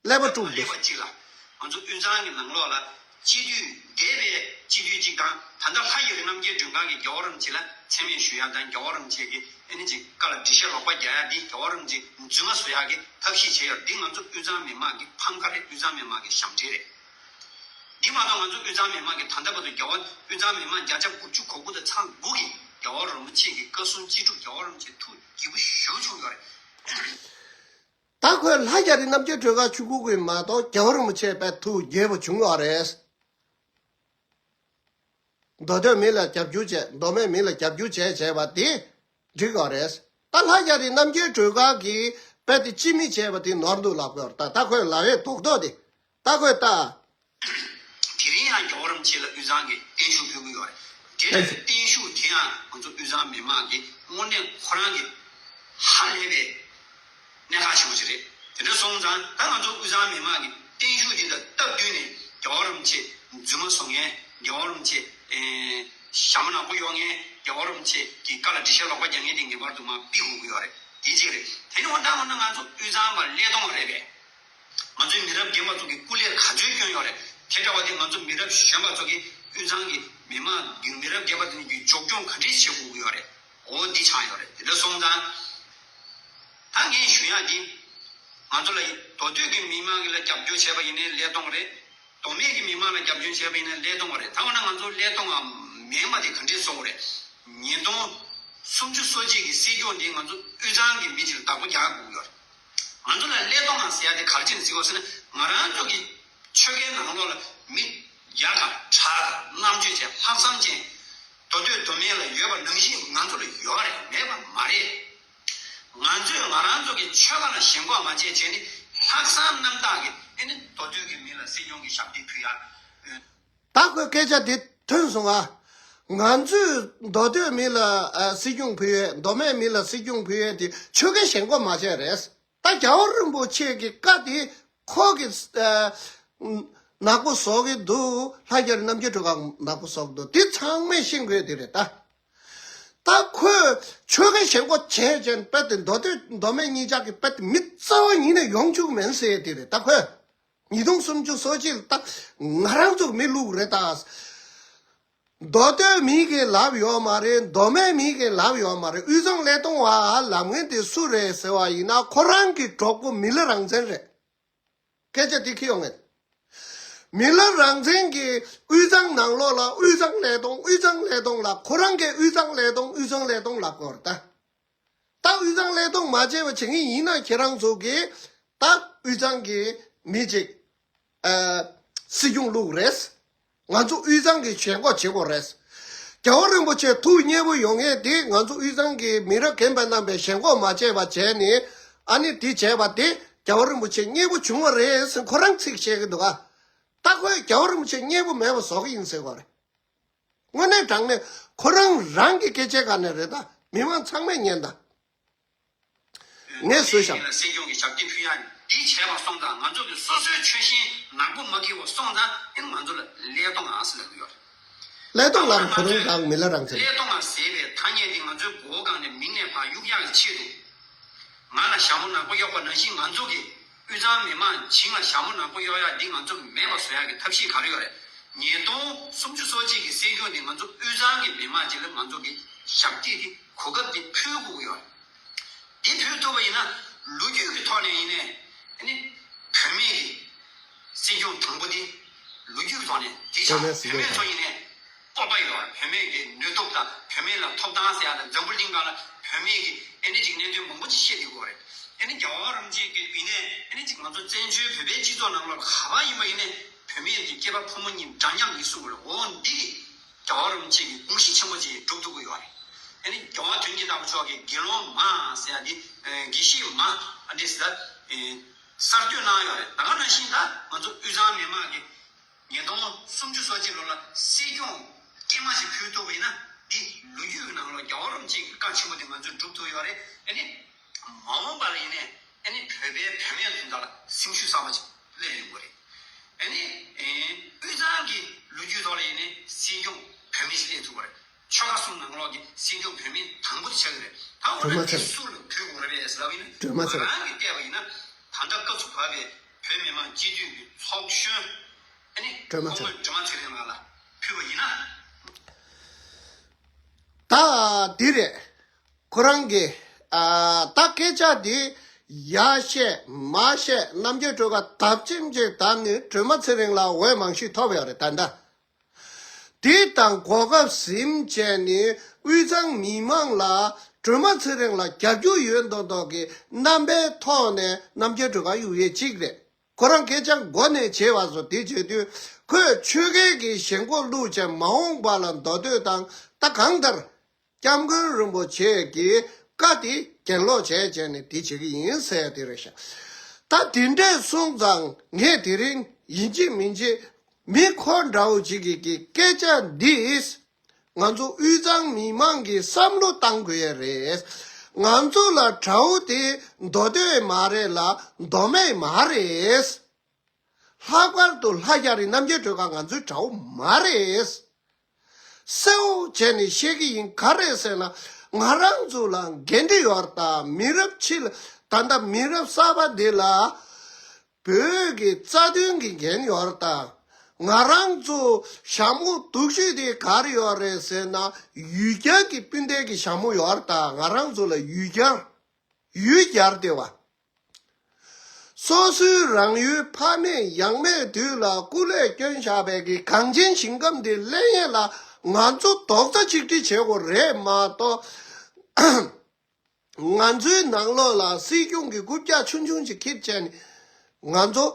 ཀླད་པ་དཀྲུགས་འདུག་ཀླད་པ་གཅིག་ལ། ང་ཚོ་དབུས་གཙང་གི་ནང་ལོགས་ལ་སྤྱི་འཐུས་འདས་པའི་སྤྱི་འཐུས་གཅིག་དང་ད་ལྟ་ལྷ་རྒྱ་རི་རྣམ་རྒྱལ་སྒྲོལ་དཀར་གྱིས་རྒྱལ་བ་རིན་པོ་ཆེ་ལ་མཚན་སྨད་ཞུ་ཡག་དང་རྒྱལ་བ་རིན་པོ་ཆེ་གི་ཨ་ནི་ཅིག་བཀའ་ལ་འགྲེལ་བཤད་ལོག་པ་རྒྱག་ཡག་འདི་རྒྱལ་བ་རིན་པོ་ཆེ་རྫུན་མ་བཟོ་ཡག་གི་ཐབས་ཤེས་བྱས་ཡོད། འདི་ང་ཚོ་དབུས་གཙང་མི་མང་གི་ཕམ་ཁ་རེད། དབུས་གཙང་མི་མང་གི་ཞབས་འདྲེན་རེད། འདི་མ་གཏོགས་ང་ཚོ་དབུས་གཙང་མི་མང་གི་ད་ལྟ་བར་དུ་རྒྱལ་བ་དབུས་གཙང་མི་མང་བརྒྱ་ཆ་དགུ་བཅུ་གོ་དགུ་དང་ཚེག་དགུ་གིས་རྒྱལ་བ་རིན་པོ་ཆེ་གི་བཀའ་གསུང་ཅི་སྒྲུབ་རྒྱལ་བ་རིན་པོ་ཆེ་ཐུགས་དགྱེས་པོ་ཞེ་པོ་བྱུང་ཡོད་རེད། ད་ཁོས་ལྷ་རྒྱ་རི་རྣམ་རྒྱལ་སྒྲོལ་དཀར་ཆུ་བཀུར་གྱི་མ་གཏོགས་རྒྱལ་བ་རིན་པོ་ཆེ་དཔེ་ཐུགས་དགྱེས་པོ་བྱུང་ཡོད་རེད། མདོ་སྟོད་མི་ལ་རྒྱབ་སྐྱོར་བྱས། མདོ་སྨད་མི་ལ་རྒྱབ་སྐྱོར་བྱས་བྱས་པ་དེ་འགྲིག་ཡོད་རེད། ད་ལྷ་རྒྱ་རི་རྣམ་རྒྱལ་སྒྲོལ་དཀར་གྱིས་དཔེ་དེ་ཅི་མི་བྱས་པ་དེ་ནོར་འདུག་ལབ་དགོས་རེད། ད་ད་ཁོས་ལབ་ཡས་རྡོག་རྡོག་དེ་ད་ཁོས་ད། དེ་རིང་ཡང་རྒྱལ་བ་རིན་པོ་ཆེ་ལ་དབུས་གཙང་གི་བརྟན་བཞུགས་ཕུལ་གྱི་ཡོད་རེད། དེ་ལྟར་བརྟན་བཞུགས་དེ་ཡང་ང་ཚོ་དབུས་གཙང་མི་མང་གིས་དངོས་གནས་ཁོ་རང་གི་ཧ་ལས་པའི་གནད་འགག་ཆེན་པོ་ཞིག་རེད། དེ་འདྲ་སོང་ཙང་ད་ང་ཚོ་དབུས་གཙང་མི་མང་གིས་བརྟན་བཞུགས་འདི་དང་སྟབས་བསྟུན་ནས་རྒྱལ་བ་རིན་པོ་ཆེ་རྫུན་མ་བཟོ་མཁན། རྒྱལ་བ་རིན་པོ་ཆེ་ཨེ་ཞྭ་མོ་ནག་པོ་གཡོག་མཁན། རྒྱལ་བ་རིན་པོ་ཆེ་གི་བཀའ་ལ་འགྲེལ་བཤད་ལོག་པ་རྒྱག་མཁན་དེ་ངེས་པར་དུ་མར་ཕུད་དགོས་ཀྱི་ཡོད་རེད། དེ་གཅིག་རེད། དེ་ནས་འོ་ད་འོ་ན་ང་ཚོ་དབུས་གཙང་པ་ཀླད་སྟོང་རེད་པས། ང་ཚོའི་མི་རབས་རྒན་པ་ཚོ་གི་སྐུ་ལས་ག་ཚོད་བསྐྱོན་ཡོད་རེད། དེ་འདྲ་བ་དེ་ང་ཚོ་མི་རབས་གཞོན་པ་ཚོ་གིས་དབུས་གཙང་གི་མི་མང་གི་མི་རབས་རྒན་པ་དེ་ཚོ་གི་འཇོག་སྐྱོང་ག་འདྲས་བྱེད་དགོས་ཀྱི་ཡོད་རེད། འོ་འདི་ཆགས་ཡོད་རེད། དེ་འདྲ་སོང་ཙང་། ད་ངས་ཞུ་ཡག་འདི། ང་ཚོ་ལ་མདོ་སྟོད་ཀྱི་མི་མང་གི་ལ་རྒྱབ་སྐྱོར་བྱས་པ་ཡིན་ནའི་ཀླད་སྟོང་རེད། མདོ་སྨད་ཀྱི་མི་མང་ལ་རྒྱབ་སྐྱོར་བྱས་པ་ཡིན་ནའི་ཀླད་སྟོང་རེད། ད་འོ་ན་ང་ཚོ་ཀླད་སྟོང་ང་མེད་པ་དེ་ག་འདྲས་བཟོ་དགོས་རེད། ཉིས་སྟོང་སུམ་ཅུ་སོ་གཅིག་གི་སྲིད་སྐྱོང་འདི་ང་ཚོ་དབུས་གཙང་གི་མི་ཅིག་ལ་བདག་པོ་རྒྱག་དགོས་ཀྱི་ཡོད་རེད། ང་ཚོ་ལ་ཀླད་སྟོང་ང་ཟེར་ཡག་དེ་ག་རེ་བྱས་ནས་ཟེར་དགོས་ཟེར་ན། ང་རང་ཚོ་གི་ཆོལ་ཁའི་ནང་ལོགས་ལ་མི་ཡག་དང་དྲག་དང་རྣམ་དཔྱོད་ཅན་ལྷག་བསམ་ཅན་མདོ་སྟོད་མདོ་སྨད་ལ་ཡོད་པ་ནང་བཞིན་ང་ཚོ་ལ་ཡོད་རེད། མེད་པ་མ་རེད། ང་ཚོས་ང་རང་ཚོ་གི་ཆོལ་ཁ་ལ་ཞེན་ཁོག་མ་བྱས་བྱས་ནས་ལྷག་བསམ་རྣམ་དག་གིས་ཨེ་ནི་མདོ་སྟོད་ཀྱི་མི་ལ་སྲིད་སྐྱོང་གི་ཞབས་འདེགས་ཕུལ་ཡག་ད་ཁོས་སྐད་ཆ་དེ་ཐོན་སོང་ང་། ང་ཚོས་མདོ་སྟོད་མི་ལ་ཨ་སྲིད་སྐྱོང་ཕུལ་ཡས། མདོ་སྨད་མི་ལ་སྲིད་སྐྱོང་ཕུལ་ཡས་དེ་ཆོལ་ཁའི་ཞེན་ཁོག་མ་བྱས་རེད། ད་རྒྱལ་བ་རིན་པོ་ཆེ་གི་བཀའ་དེ་ཁོ་གི་ཨ་ནག་པོ་བཟོ་གི་འདུག་ལྷ་རྒྱ་རི་རྣམ་རྒྱལ་སྒྲོལ་དཀར་ནག་པོ་བཟོ་གི་འདུག་དེ་ཚང་མས་ཤེས་དགོས་དེ་རེད་ད། ད་ཁོས་ཆོལ་ཁའི་ཞེན་ཁོག་བྱས་ཅན་དཔེ་དེ་མདོ་སྟོད་མདོ་སྨད་གཉིས་ཆ་གི་དཔེ་དེ་མི་རྩ་བ་ཉིད་ནས་ཡོང་བཅུག་མིན་ཟེར་དེ་རེད་ད་ཁོས། ཉིས་སྟོང་སུམ་ཅུ་སོ་གཅིག་ལ་ད་ང་རང་ཚོ་མི་བླུག་རེད་ད། མདོ་སྟོད་མི་གིས་ལབ་ཡོད་མ་རེད། མདོ་སྨད་མི་གིས་ལབ་ཡོད་མ་རེད། དབུས་གཙང་ཀླད་སྟོང་བ་ལབ་མཁན་དེ་སུ་རེད་ཟེར་བ་ཡིན་ན་ཁོ་རང་གི་གྲོགས་པོ་མི་ལ་རང་བཙན་རེད། སྐད་ཆ་དེ་ཁྱེར་ཡོང་ངེས། མི་ལ་རང་བཙན་གྱིས་དབུས་གཙང་ནང་ལོགས་ལ་དབུས་གཙང་ཀླད་སྟོང་དབུས་གཙང་ཀླད་སྟོང་ལ་ཁོ་རང་གིས་དབུས་གཙང་ཀླད་སྟོང་དབུས་གཙང་ཀླད་སྟོང་ལབ་དགོས་རེད་ད། ད། ད་དབུས་གཙང་ལས་གཏོང་མ་བྱས་པ་བྱེད་ངེས་ཡིན་ན། ཁྱེད་རང་ཚོ་གིས་ད་དབུས་གཙང་གི་མི་ཅིག་ཨ་སྲིད་སྐྱོང་བླུག་རེད། ང་ཚོ་དབུས་གཙང་གི་ཞེན་ཁོག་བྱེད་དགོས་རེད། རྒྱལ་བ་རིན་པོ་ཆེ་ཐུགས་མཉེས་པོ་ཡོང་ངེས་དེ། ང་ཚོ་དབུས་གཙང་གི་མི་རབས་རྒན་པ་རྣམ་པས་ཞེན་ཁོག་མ་བྱས་པ་བྱས་ནས། ཨ་ནི་དེ་བྱས་པ་དེ་རྒྱལ་བ་རིན་པོ་ཆེ་མཉེས་པོ་བྱུང་བ་རེད་ཟེར་ཁོ་རང་ཚིག་བཤད་ཀྱི་འདུག་ག་ད་ཁོས་རྒྱལ་བ་རིན་པོ་ཆེ་མཉེས་པོ་མེད་པ་བཟོ་གི་ཡིན་ཟེར་བ་རེད། དངོས་གནས་དྲང་གནས་ཁོ་རང་རང་གི་སྐད་ཆའི་སྒང་ནས་རེད། ད་མི་མང་ཚང་མས་ཉན་ད། ངས་བཟོས་ཤག་སྲིད་སྐྱོང་གི་ཞབས་སྟེགས་ཕུལ་ཡག་འདི་བྱས་པ་སོང་ཙང་། ང་ཚོ་གི་སོ་སོའི་ཆོལ་ཞེན་ནག་པོ་མ་འཁེལ་བ་སོང་ཙང་། ཨེ་ང་ཚོ་ལ་ཀླད་སྟོང་ཨ་སི་ལབ་ཀྱི་ཡོད་རེད། ཀླད་སྟོང་ལབ་ཁོ་རང་རང་མི་ལ་རང་ཚོད། ཀླད་སྟོང་ལ་ཟེར་བའི་ཐ་སྙད་འདི་ང་ཚོའི་མགོ་སྒང་ནས་མིག་ནས་ཕར་གཡུག་ཡག་གི་ཆེད་དུ། ང་ལ་ཞྭ་མོ་ནག་པོ་གཡོགས་པ་ནང་བཞིན། ང་ཚོ་གི་དབུས་གཙང་མི་མང་བྱིངས་ལ་ཞྭ་མོ་ནག་པོ་གཡོགས་ཡག་འདི་ང་ཚོ་མེད་པ་བཟོ་ཡག་གི་ཐབས་ཤེས་ག་རེ་ཡོད་རེད། ཉིས་སྟོང་སུམ་ཅུ་སོ་གཅིག་གི་སྲིད་སྐྱོང་འདི་ང་ཚོ་དབུས་གཙང་གི་མི་མང་ཅིག་ལ་ང་ཚོ་གི་ཞབས་སྟེགས་འདི་གོ་སྐབས་འདི་ཕུལ་དགོས་ཀྱི་ཡོད་རེད། འདི་ཕུལ་ཐུབ་པ་ཡིན་ན། ལོ་རྒྱུས་ཀྱི་ཐོག་ནས་ཡིན་ནའི། ཨ་ནི་བུད་མེད་ཀྱི་སྲིད་སྐྱོང་དང་པོ་འདི་ལོ་རྒྱུས་ཀྱི་ཐོག་ནས་དེ་བཞག་བུད་མེད་སྲིད་སྐྱོང་བུད་མེད་ཚོ་ཡིན་ནའི་སྤོབས་པ་ཡོད། བུད་མེད་ཀྱི་ནུས་སྟོབས་དང་། བུད་མེད་ལ་ཐོབ་ཐང་ཟེར་ཡག་དང་། འཛམ་བུ་གླིང་སྒང་ལ་བུད་མེད་ཀྱི་ཨ་ནི་ཅིག་གནད་དོན་མང་པོ་ཅིག་བཤད་བསྡད་ཀྱི་ཡོད་རེད། ཨ་ནི་རྒྱལ་བ་རིན་པོ་ཆེ་གི་ཡིན་ནའི། ཨ་ནི་ཅིག་ང་ཚོ་བཙན་བྱོལ་བོད་པའི་སྤྱི་ཚོགས་ནང་ལོགས་ལ་ག་པར་ཡིན་པ་ཡིན་ནའི་བུད་མེད་ཀྱི་སྐྱེས་པ་ཕོ་མོ་གཉིས་འདྲ་མཉམ་ཡིན་གསུངས་པ་རེད། འོ་འདི་གི་རྒྱལ་བ་རིན་པོ་ཆེ་གི་དགོངས་གཞི་ཆེན་པོ་ཅིག་སྒྲུབ་ཐུབ་ཀྱི་ཡོད་རེད། ཨ་ནི་རྒྱལ་བ་དོན་གྱི་བདག་པོ་མཆོག་གིས་དགེ་སློང་མ་ཟེར་ཡག་འདི། ཨ་དགེ་བཤེས་མ་ཨ་འདི་ཟེར། ཨ་གསར་གཏོད་གནང་ཡོད་རེད། ད་ག་ནང་བཞིན་ད་ང་ཚོ་དབུས་གཙང་མི་མང་གི་ཉིས་སྟོང་སུམ་ཅུ་སོ་གཅིག་ལོ་ལ་སྲིད་སྐྱོང་སྐྱེས་མ་ཞིག་ཕུལ་ཐུབ་པ་ཡིན་ན། འདི་ལོ་རྒྱུས་ཀྱི་ནང་ལ་རྒྱལ་བ་རིན་པོ་ཆེ་གི་བཀའ་ཆེན་པོ་དེ་ང་ཚོས་སྒྲུབ་ཐུབ་ཡོད་རེད། ཨ་ནི་མ་འོངས་པ་ལ་ཡིན་ནའི། ཨ་ནི་བོད་པའི་བུད་མེད་དོན་དག་ལ་སེམས་ཤུགས་གསར་པ་ཅིག་སླེབས་ཡོང་གི་རེད། ཨ་ནི་ཨེ་དབུས་གཙང་གི་ལོ་རྒྱུས་ཐོག་ལ་ཡིན་ནའི་སྲིད་སྐྱོང་བུད་མེད་ཞིག་སླེབས་ཐུབ་པ་རེད། ཆོལ་ཁ་གསུམ་ནང་ལོགས་ཀྱི་སྲིད་སྐྱོང་བུད་མེད་དང་པོ་དེ་ཆགས་ཀྱི་རེད། ད་འོ་ན་དེ་སུ་ལ་ཕུལ་དགོས་རེད་པས་ལབ་ཡིན་ན། སྒྲོལ་མ་ཚེ་རིང་། ང་རང་གིས་བལྟས་པ་ཡིན་ན། ད་ལྟ་སྐབས་སུ་བབས་པའི་བོད་མི་མང་སྤྱི་འཐུས་ཀྱི་ཚོགས་གཞོན། ཨ་ནི་སྒྲོལ་མ་ཚེ་རིང་། སྒྲོལ་མ་ཚེ་རིང་ལགས་ལ་ཕུལ་བ་ཡིན་ན། ད་འདི་རེད། ཁོ་རང་གིས་ཨ་ད་སྐད་ཆ་འདི་ཡར་བཤད་མར་བཤད། རྣམ་རྒྱལ་སྒྲོལ་དཀར་དར་ཅིག་ཅིག་བརྡབས་ནས་སྒྲོལ་མ་ཚེ་རིང་ལ་འོས་མང་ཤོས་ཐོབ་ཡོད་རེད། ད་ལྟ་དེ་དང་གོ་སྐབས་ཟིན་བྱས་ནས་དབུས་གཙང་མི་མང་ལ་སྒྲོལ་མ་ཚེ་རིང་ལ་རྒྱབ་སྐྱོར་ཡོད་མདོག་མདོག་གི་རྣམ་པའི་ཐོག་ནས་རྣམ་རྒྱལ་སྒྲོལ་དཀར་གཡུག་ཡས་གཅིག་རེད། ཁོ་རང་སྐད་ཆ་མགོ་ནས་བྱས་པ་བཟོ་དེ་བྱེད་དུས། ཁོས་ཆོལ་ཁའི་གི་ཞེན་ཁོག་བླུགས་བྱས་མ་འོངས་པ་ལ་མདོ་སྟོད་དང་། ད་གང་ལྟར་སྐྱབས་མགོན་རིན་པོ་ཆེ་གི་བཀའ་དེ་གྱེན་ལོག་བྱས་བྱས་ནས་དེ་བྱེད་ཀྱི་ཡིན་ཟེར་ཡ་དེ་རེད་ཤག་ད་དེ་འདྲས་སོང་ཙང་། ངས་དེ་རིང་ཡིན་གཅིག་མིན་གཅིག་མི་ཁོ་འདྲ་བོ་ཅིག་གི་གི་སྐད་ཆ་འདི། ང་ཚོ་དབུས་གཙང་མི་མང་གིས་བསམ་བློ་བཏང་དགོས་ཡ་རེད། ང་ཚོ་ལ་དགྲ་བོ་དེ་མདོ་སྟོད་མ་རེད་ལ། མདོ་སྨད་མ་རེད། ལྷག་པར་དུ་ལྷ་རྒྱ་རི་རྣམ་རྒྱལ་སྒྲོལ་དཀར་ང་ཚོའི་དགྲ་བོ་མ་རེད། གསལ་བོ་བྱས་ནས་བཤད་ཀྱི་ཡིན། ག་རེ་ཟེར་ན། ང་རང་ཚོ་ལ་འགན་འཁྲི་ཡོད་རེད་ད། མི་རབས་ཕྱི་ལ། ད་ལྟ་མི་རབས་གསར་པ་འདི་ལ། བོད་ཀྱི་རྩ་དོན་གྱི་འགན་ཡོད་རེད་ད། ང་རང་ཚོ་ཞྭ་མོ་སྡུག་ཤོས་དེ་ག་རེ་ཡོད་རེད་ཟེར་ན། ཡུལ་གྱར་གྱི་སྤུན་ཟླའི་གི་ཞྭ་མོ་ཡོད་རེད་ད། ང་རང་ཚོ་ལ་ཡུལ་གྱར། ཡུལ་གྱར་དེ་བ། སོ་སོའི་རང་ཡུལ་ཕ་མེས་ཡང་མེས་དུས་ལ་སྐུ་ལས་བསྐྱོན་བཞག་པའི་གི་གངས་ཅན་ཞིང་ཁམས་འདི་ལེན་ཡས་ལ་ང་ཚོ་རྡོག་རྩ་གཅིག་སྒྲིལ་བྱེད་དགོས་རེད་མ་གཏོགས། ང་ཚོའི་ནང་ལོགས་ལ་སྲིད་སྐྱོང་གི་རྐུབ་བཀྱག་ཆུང་ཆུང་ཅིག་འཁྱེར་བྱས་ནས། ང་ཚོ་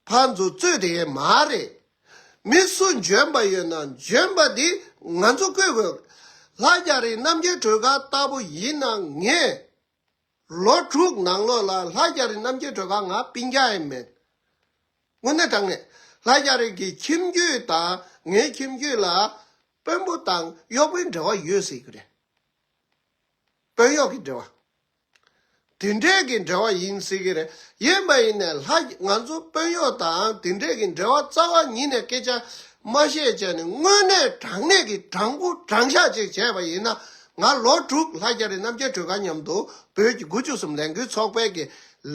ཕར་ཚུར་རྩོད་བསྡད་ཡས་མ་རེད། མི་སུ་འཇོན་པ་ཡོད་ན་འཇོན་པ་འདི་ང་ཚོ་བསྐོ་དགོས། ལྷ་རྒྱ་རི་རྣམ་རྒྱལ་སྒྲོལ་དཀར་ལྟ་བུ་ཡིན་ན་ངས། ལོ་དྲུག་ནང་ལོགས་ལ་ལྷ་རྒྱ་རི་རྣམ་རྒྱལ་སྒྲོལ་དཀར་ང་སྤུན་ཀྱག་ཡིན་མེད། དངོས་གནས་དྲང་གནས་ལྷ་རྒྱ་རི་གི་ཁྱིམ་རྒྱུད་དང་ངའི་ཁྱིམ་རྒྱུད་ལ་དཔོན་པོ་དང་གཡོག་པོའི་འབྲེལ་བ་ཡོད་ཟེར་གྱི་རེད། དཔོན་གཡོག་གི་འབྲེལ་བ། དེ་འདྲའི་གི་འབྲེལ་བ་ཡིན་ཟེར་གྱི་རེད། ཡིན་པ་ཡིན་ནའི་ལྷ། ང་ཚོ་དཔོན་གཡོག་དང་དེ་འདྲའི་གི་འབྲེལ་བ་རྩ་བ་ཉིད་ནས་སྐད་ཆ་མ་བཤད་བྱས་ནས། དངོས་གནས་དྲང་གནས་ཀྱི་དྲང་པོ་དྲང་བཞག་ཅིག་བྱས་པ་ཡིན་ན། ང་ལོ་དྲུག་ལྷ་རྒྱ་རི་རྣམ་རྒྱལ་སྒྲོལ་དཀར་མཉམ་དུ་བོད་ཀྱི་དགུ་བཅུ་གསུམ་ལས་འགུལ་ཚོགས་པའི་གི་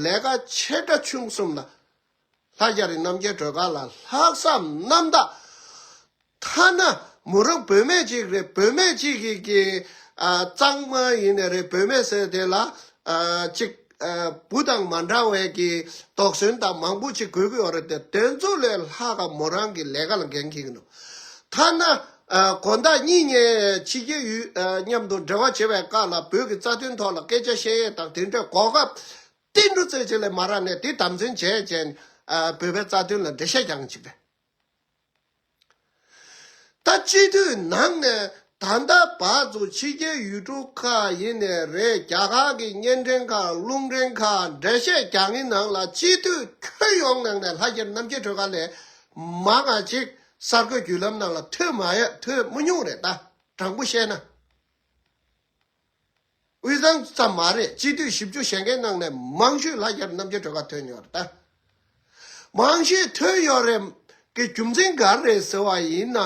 ལས་ཀ་ཆེ་ཕྲ་ཆུང་གསུམ་ལ། ལྷ་རྒྱ་རི་རྣམ་རྒྱལ་སྒྲོལ་དཀར་ལ་ལྷག་བསམ་རྣམ་དག་ཐ་ན་མོ་རང་བུད་མེད་ཅིག་རེད། བུད་མེད་ཅིག་གིས་གི་ཨ་གཙང་མ་ཡིན་ནའི་རེད། བུད་མེད་ཟེར་དེ་ལ་ཨ་ཅིག་ཨ་བུ་དང་མ་འདྲ་བའི་གི་དོགས་ཟོན་དང་མང་པོ་ཅིག་དགོས་ཀྱི་ཡོད་རེད་དེ། དེ་ཚོ་ལས་ལྷག་ག་མོ་རང་གི་ལས་ཀ་ལ་འགན་འཁྱེར་གྱི་འདུག་ཐ་ན་ ཨ་དགོང་དག་གཉིད་ཉལ་ཕྱི་རྒྱལ་ཡུལ་ཨ་མཉམ་དུ་འབྲེལ་བ་བྱེད་པའི་སྐབས་ལ་བོད་ཀྱི་རྩ་དོན་ཐོག་ལ་སྐད་ཆ་བཤད་ཡས་དང་དེ་འདྲའི་གོ་སྐབས་ཏིལ་འབྲུ་རྩེ་གཅིག་ལས་མ་རག་ནས་དེ་དམ་འཛིན་བྱས་བྱས་ཨ་བོད་པའི་རྩ་དོན་ལ་འགྲེལ་བཤད་རྒྱག་མཁན་ཅིག་རེད། ད་སྤྱི་འཐུས་ནང་ནས་ད་ལྟ་བར་དུ་ཕྱི་རྒྱལ་ཡུལ་གྲུ་ཁག་ཡིན་ནའི་རེད། རྒྱ་གར་གྱི་བརྙན་འཕྲིན་ཁག་རླུང་འཕྲིན་ཁག་འགྲེལ་བཤད་རྒྱག་མཁན་ནང་ལ་སྤྱི་འཐུས་ཁྱོན་ཡོངས་ནང་ནས་ལྷ་རྒྱལ་རྣམ་རྒྱལ་སྒྲོལ་དཀར་ལས་མང་བ་ཅིག་གསར་འགོད་བརྒྱུད་ལམ་ནང་ལ་ཐོན་མ་ཡོད། ཐོན་མི་ཉུང་རེད། ད་དྲང་པོ་བཤད་ན། དབུས་གཙང་ཙམ་མ་རེད། སྤྱི་འཐུས་བཞི་བཅུ་ཞེ་བརྒྱད་ནང་ནས་མང་ཤོས་ལྷ་རྒྱལ་རྣམ་རྒྱལ་སྒྲོལ་དཀར་ཐོན་ཡོད་རེད་ད། མང་ཤོས་ཐོན་ཡོད་རེད་ཀྱི་རྒྱུ་མཚན་ག་རེ་རེད་ཟེར་བ་ཡིན་ན།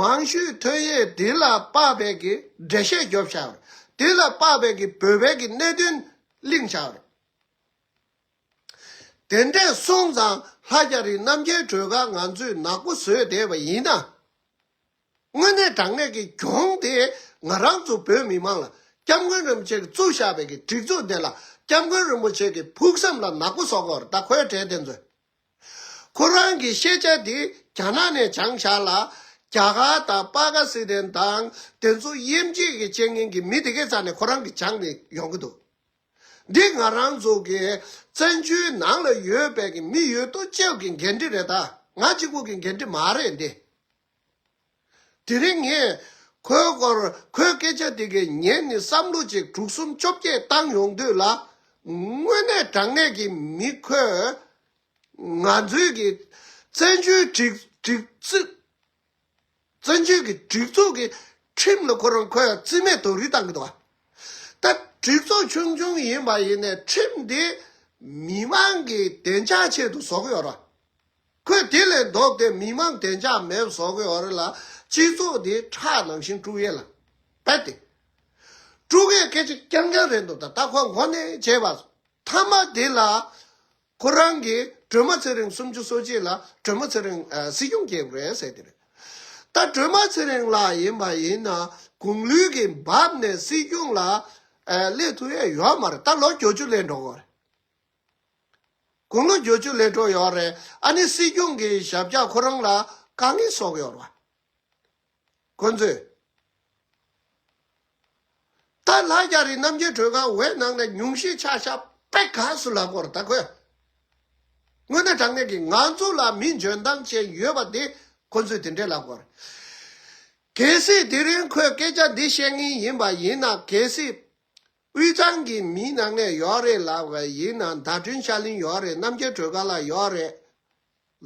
མང་ཤོས་ཐོན་ཡས་དེ་ལ་དཔག་པའི་གི་འགྲེལ་བཤད་རྒྱོབ་བཞག་རེད། དེ་ལ་དཔག་པའི་གི་བོད་པའི་གི་གནད་དོན་གླེང་བཞག་རེད། དེ་འདྲས་སོང་ཙང་ལྷ་རྒྱལ་རི་རྣམ་རྒྱལ་སྒྲོལ་དཀར་ང་ཚོས་ནག་པོ་བཟོས་བསྡད་པ་ཡིན་ན། དངོས་གནས་དྲང་གནས་ཀྱི་གྱོང་དེ་ང་རང་ཚོ་བོད་མི་མང་ལ་སྐྱབས་མགོན་རིན་པོ་ཆེ་གིས་བཙུགས་བཞག་པའི་གི་སྒྲིག་འཛུགས་དེ་ལ་སྐྱབས་མགོན་རིན་པོ་ཆེ་གི་ཕུགས་བསམ་ལ་ནག་པོ་བཟོ་གི་ཡོད་རེད། ད་ཁོའི་གྲས་དེ་ཚོས། ཁོ་རང་གི་ཤེས་བྱ་དེ་རྒྱ་ནག་ནས་སྦྱངས་བཞག་ལ། རྒྱ་གར་དང་པ་ཀི་སི་ཐན་དང་དེ་ཚོ་དབྱེ་འབྱེད་ཀྱི་བྱེད་མཁན་གྱི་མི་དེ་གའི་རྩ་ནས་ཁོ་རང་གིས་སྦྱངས་ནས་ཡོང་གི་འདུག་འདི་ང་རང་ཚོ་གི་བཙན་བྱོལ་ནང་ལ་ཡོད་པའི་གི་མི་ཡོད་དོ་ཅོག་གི་འགན་འཁྲི་རེད། ད་ང་གཅིག་པུ་གི་འགན་འཁྲི་མ་རེད་འདི། དེ་རིང་ངས་ཁོའི་སྐོར་ཁོའི་སྐད་ཆ་དེ་གའི་ཉན་ནས་བསམ་བློ་ཅིག་དྲུག་གསུམ་བཅོ་བརྒྱད་བཏང་ཡོང་དུས་ལ། དངོས་གནས་དྲང་གནས་ཀྱི་མི་ཁོས་ང་ཚོའི་གི་བཙན་བྱོལ་སྒྲིག་སྒྲིག་འཛུགས་བཙན་བྱོལ་གྱི་སྒྲིག་འཛུགས་ཀྱི་ཁྲིམས་ལ་ཁོ་རང་ཁོས་རྩིས་མེད་རྡོག་རིལ་བཏང་གི་འདུག་བ། ད་སྒྲིག་འཛུགས་ཆུང་ཆུང་ཡིན་པ་ཡིན་ནའི་ཁྲིམས་འདི་མི་མང་གི་བདེ་འཇགས་ཆེད་དུ་བཟོ་གི་ཡོད་རེད། ཁོས་དེ་ལས་ལྡོག་སྟེ་མི་མང་བདེ་འཇགས་མེད་བཟོ་གི་ཡོད་རེད་ལ། སྤྱི་ཚོགས་འདི་ཁྲག་ནང་བཞིན་དཀྲུག་ཡས་ལ། རྦད་དེ་དཀྲུག་ཡས་སྐད་ཆ་རྐྱང་རྐྱང་རེད་འདུག་ད་ད་ཁོ་མགོ་ནས་བྱས་པ། མཐའ་མ་དེ་ལ་ཁོ་རང་གིས་སྒྲོལ་མ་ཚེ་རིང་སུམ་ཅུ་སོ་གཅིག་ལ་སྒྲོལ་མ་ཚེ་རིང་ཨ་སྲིད་སྐྱོང་རྒྱལ་རེད་ཟེར་དེ་རེད། ད་སྒྲོལ་མ་ཚེ་རིང་ལགས་ཡིན་པ་ཡིན་ན་དགུང་ལོའི་གི་བབ་ནས་སྲིད་སྐྱོང་ལ་ཨ་སླེབས་ཐུབ་ཡས་ཡོད་མ་རེད། ད་ལོ་བརྒྱད་ཅུ་སླེབས་འགྲོ་གི་རེད། དགུང་ལོ་བརྒྱད་ཅུ་སླེབས་འགྲོ་ཡོད་རེད། ཨ་ནི་སྲིད་སྐྱོང་གི་ཞབས་ཕྱོགས་ཁོ་རང་ལ་དཀའ་ངལ་བཟོ་གི་ཡོད་རེད་བ། ཁོ་ཚོས། ད་ལྷ་རྒྱལ་རི་རྣམ་རྒྱལ་སྒྲོལ་དཀར་འོས་ནང་ནས་ཉུང་ཤས་ཆགས་ཤག་པས་ག་སུ་ལབ་དགོས་རེད་ད་ཁོས། དངོས་གནས་དྲང་གནས་ཀྱི་ང་ཚོ་ལ་མི་འཇོན་ཐང་ཅན་ཡོད་པ་དེ་ཁོ་ཚོས་དེ་འདྲས་ལབ་དགོས་རེད། གལ་སྲིད་དེ་རིང་ཁོས་སྐད་ཆ་འདི་བཤད་མཁན་ཡིན་པ་ཡིན་ན། གལ་སྲིད་དབུས་གཙང་གི་མིའི་ནང་ནས་ཡོད་རེད་ལབ་པ་ཡིན་ན། ཟླ་སྒྲོན་ཤར་གླིང་ཡོད་རེད། རྣམ་རྒྱལ་སྒྲོལ་དཀར་ལགས་ཡོད་རེད་